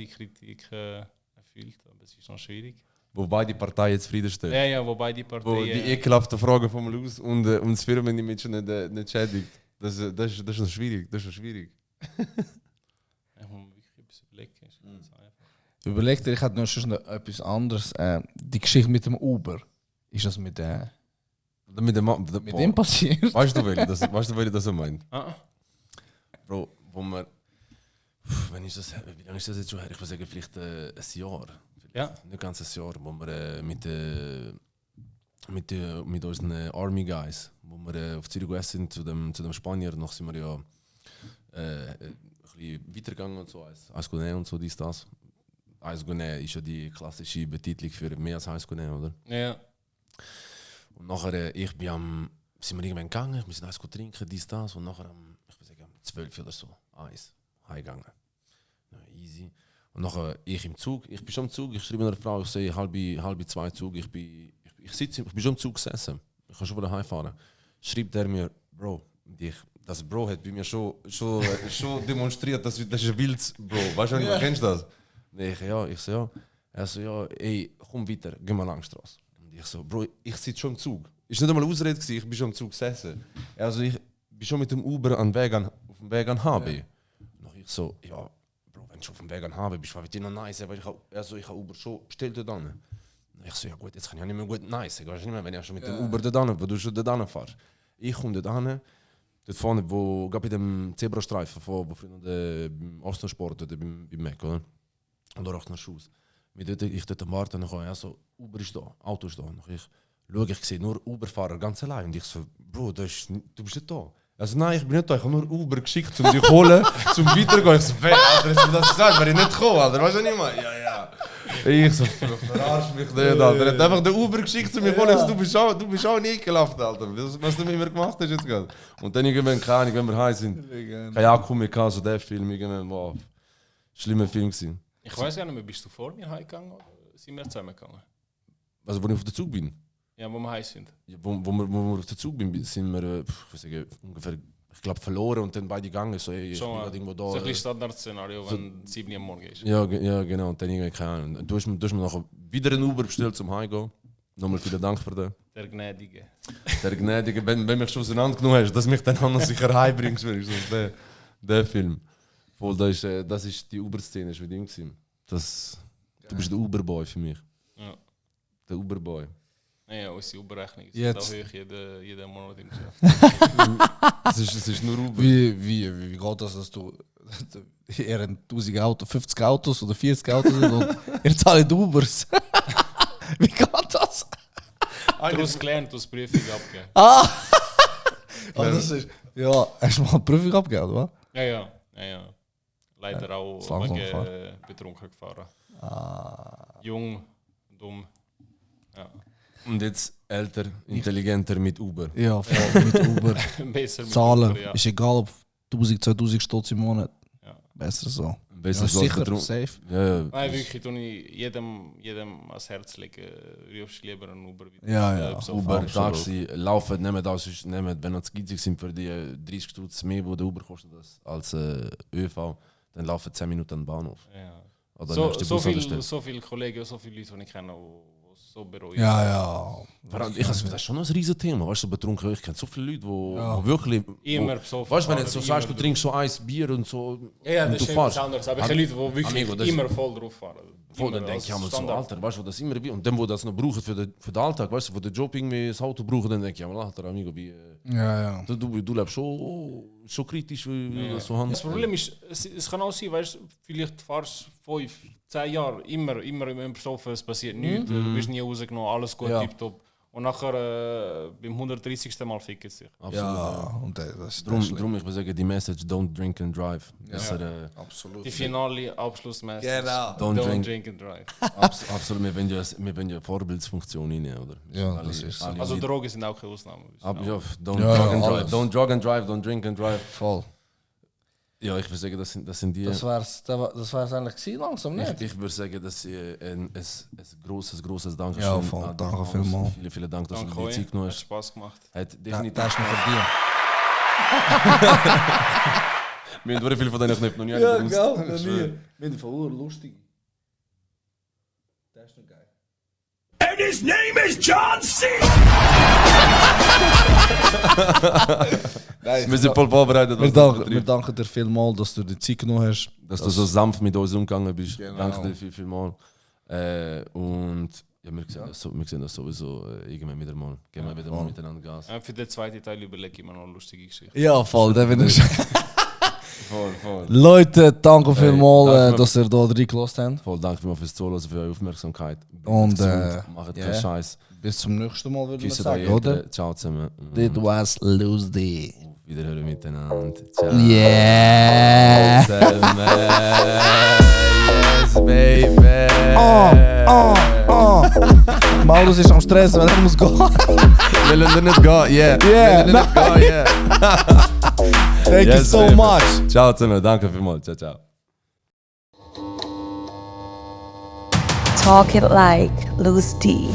Kritik erfüllt. Aber es ist noch schwierig. Wo beide Parteien zufriedenstellen. Ja, wo beide Wo Parteien. die ekelhaften Fragen vom Luz und das Firmen nicht schädigt. Das ist noch schwierig. Das ist noch schwierig. Ich muss mir wirklich etwas überlegen. Ist ganz einfach. Überleg dir, ich hätte noch schon etwas anderes. Die Geschichte mit dem Uber. Ist das mit Mit dem mit dem passiert? Weißt du, welche das meint? Ah, Bro, wo wir. Wie lange ist das jetzt schon her? Ich würde sagen, vielleicht ein Jahr. ja. Nicht ganz ein Jahr, wo wir mit unseren Army Guys, wo wir auf Zürich gegessen sind, zu dem Spanier, noch sind wir ja ein bisschen weitergegangen und so, Eis Gune und so, dies, das. Eis Gune ist ja die klassische Betitlung für mehr als Eis Gune, oder? Ja. Und nachher, sind wir irgendwann gegangen, wir sind Eis trinken, dies, das, und nachher ich würde sagen, 12 oder so, Eis, heimgegangen. Ja, easy. Und nachher, ich im Zug, ich bin schon im Zug, ich schreibe einer Frau, ich sehe halbe 2 Zug, ich bin schon im Zug gesessen, ich kann schon wieder heimfahren. Schreibt er mir, Bro, das Bro hat bei mir schon demonstriert, das ist ein wildes Bro, weißt du nicht, kennst du das? Nee, ich so, ja. Er so, ja, ey, komm weiter, geh mal Langstrasse. Und ich so, Bro, ich sitze schon im Zug. Ist nicht einmal eine Ausrede gewesen, ich bin schon im Zug gesessen. Also ich bin schon mit dem Uber auf dem Weg an HB. Ja. Und ich so, ja, Bro, wenn du auf dem Weg an HB bist, war dir noch nice, weil ich habe Uber schon bestellt dort an. Ich so, ja gut, jetzt kann ich auch nicht mehr gut nice, ich weiß nicht mehr, wenn ich schon mit dem Uber dort an, wo du schon dort anfährst. Ich komme dort an, dort vorne, wo, bei dem Zebrastreifen, wo früher beim Ostsport, dort beim Mac, oder? Oder auch nach Schuss. Ich dort am Warten, und ich so, Uber ist da, Auto ist da. Und ich schaue, ich sehe nur Uber-Fahrer ganz allein. Und ich so, Bro, du bist nicht da. Also nein, ich bin nicht da, ich habe nur Uber geschickt, um dich zu holen, zum Weitergehen. Ich so, Alter, hast du das gesagt? Wäre ich nicht gekommen, Alter, weißt du nicht mehr? Ja. Ich so, verarsch mich nicht, Alter. Er hat einfach den Uber geschickt, um mich zu holen. Du bist auch nicht gelaufen, Alter. Was du mit mir gemacht hast jetzt gerade. Und dann irgendwann, keine Ahnung, wenn wir heim sind, kein Akku mehr gehabt, so der Film, irgendwann, wow. Schlimmer Film gewesen. Ich weiß gar nicht mehr, bist du vor mir heimgegangen oder sind wir zusammengegangen? Also, wo ich auf der Zug bin? Ja, wo wir heim sind. Ja, wo wir auf der Zug bin, sind wir ungefähr, ich glaube, verloren und dann beide gegangen. So, ey, ich bin gerade irgendwo da. So ein bisschen Standardszenario, wenn 7 Uhr am Morgen ist. Ja, genau. Und dann irgendwie, keine Ahnung. Du hast mir nachher wieder einen Uber bestellt zum Heimgehen. Nochmal vielen Dank für den. Der Gnädige. Der Gnädige, wenn du mich schon auseinandergenommen hast, dass du mich dann auch noch sicher heimbringst, wenigstens der Film. Voll, das ist die Uber-Szene, ist mit ihm gewesen. Du bist der Uber-Boy für mich. Ja. Der Uber-Boy. Ja, unsere Uberrechnung ist Jetzt. auch hoch jeden Monat im Geschäft. Es ist nur Uber. Wie geht das, dass du eher 1000 Autos, 50 Autos oder 40 Autos sind und ihr zahlt Ubers? Wie geht das? Daraus gelernt, aus Prüfung abgeben. Das ist, ja, hast du mal eine Prüfung abgegeben, oder? Ja. Leider auch langsam wegen betrunken gefahren. Jung, dumm. Ja. Und jetzt älter, intelligenter mit Uber. Ja, voll mit Uber. Besser mit Zahlen. Uber, ja. Ist egal, ob 1000, 2000 Stutz im Monat. Ja. Besser so. Besser Ja, so sicher, betrunken. safe. Ja. Nein, wirklich, tue ich jedem ans Herz legen. Rufst lieber einen Uber wieder. Ja. So Uber, absolut. Taxi, laufen, nehmen das, wenn wir zu gitzig sind für die 30 Stutz mehr, wo der Uber kostet als ÖV, dann laufen 10 Minuten an den Bahnhof. Ja. Oder So viele Kollegen, so viele Leute, die ich kenne, die so bereuen. Ja. Ich das ist schon ein riesen Thema, weißt du, betrunken. Ich kenne so viele Leute, die wirklich. Immer besoffen. Weißt du, wenn du jetzt so fahren, sagst, du immer trinkst so Eis, Bier und so. Ja, und das du ist etwas fährst. anderes. Aber ich kenne Leute, die wirklich Amigo, das- immer voll drauf fahren. Voll, dann Immer denke ich als einmal so, Standard. Alter, weißt du, wo das immer wie. Und dann, wo das noch brauchen für den Alltag, weißt du, wo der Job irgendwie das Auto brauchen, dann denke ich einmal, Alter, Amigo, wie. Ja. Du lebst schon kritisch, wie das so handelt. Das Problem ist, es kann auch sein, weißt, vielleicht fahrst du 5, 10 Jahre immer besoffen, es passiert nichts, du bist nie rausgenommen, alles gut, Ja. tipptopp. Und nachher beim 130. Mal ficken es sich. Absolut. Und das ist Drum ich würde sagen, die Message, don't drink and drive. Besser, absolut. Die finale Abschlussmessage. Genau. Don't drink and drive. absolut, wir wollen ja Vorbildsfunktion rein, oder? Ja, das ist so. Also Drogen sind auch keine Ausnahme. Aber ja, don't Ja, drug and drive. alles. Don't drug and drive, don't drink and drive. Voll. Ja, ich würde sagen, das sind die. Das wär's eigentlich gewesen, langsam, nicht? Ich würde sagen, dass ein grosses Dankeschön. Ja, voll. Danke Hans. vielmals. Vielen Dank, dass Danke du dir euch, die Zeit genommen hat hast. Spaß gemacht. Hat Das definitiv. hast du mir verdient. Wir haben sehr viele von denen Knöpfen noch nie Ja, benutzt. gell? Ich Noch schwöre. nie. Wir sind von lustig. Das ist noch geil. And his name is John C. Wir sind voll vorbereitet. Wir, was das danken, wir betrifft. danken dir vielmals, dass du die Zeit genommen hast. Dass du so sanft mit uns umgegangen bist. Genau. Danke dir viel mal. Und ja, wir sehen das sowieso irgendwann wieder mal. Gehen wir wieder mal miteinander Gas. Für den zweiten Teil überlege ich mir noch eine lustige Geschichte. Ja, voll, der bin ich. Voll. Leute, danke vielmals, danke. dass ihr da reingelassen habt. Voll, danke vielmals fürs Zuhören, für eure Aufmerksamkeit. Und, macht ja. keinen Scheiß. Bis zum nächsten Mal, würde ich Küsse sagen, euch, oder? Ciao zusammen. That was Lucy. Wiederhören miteinander. Ciao. Yeah! Zusammen. Yes, baby. Maulus ist am Stress, weil er muss gehen. Will er nicht gehen? Yeah. Yeah. Will er nicht gehen? Yeah. Thank you Yes, so baby. much. Ciao zusammen, danke vielmals. Ciao, ciao. Talk it like Lucy D.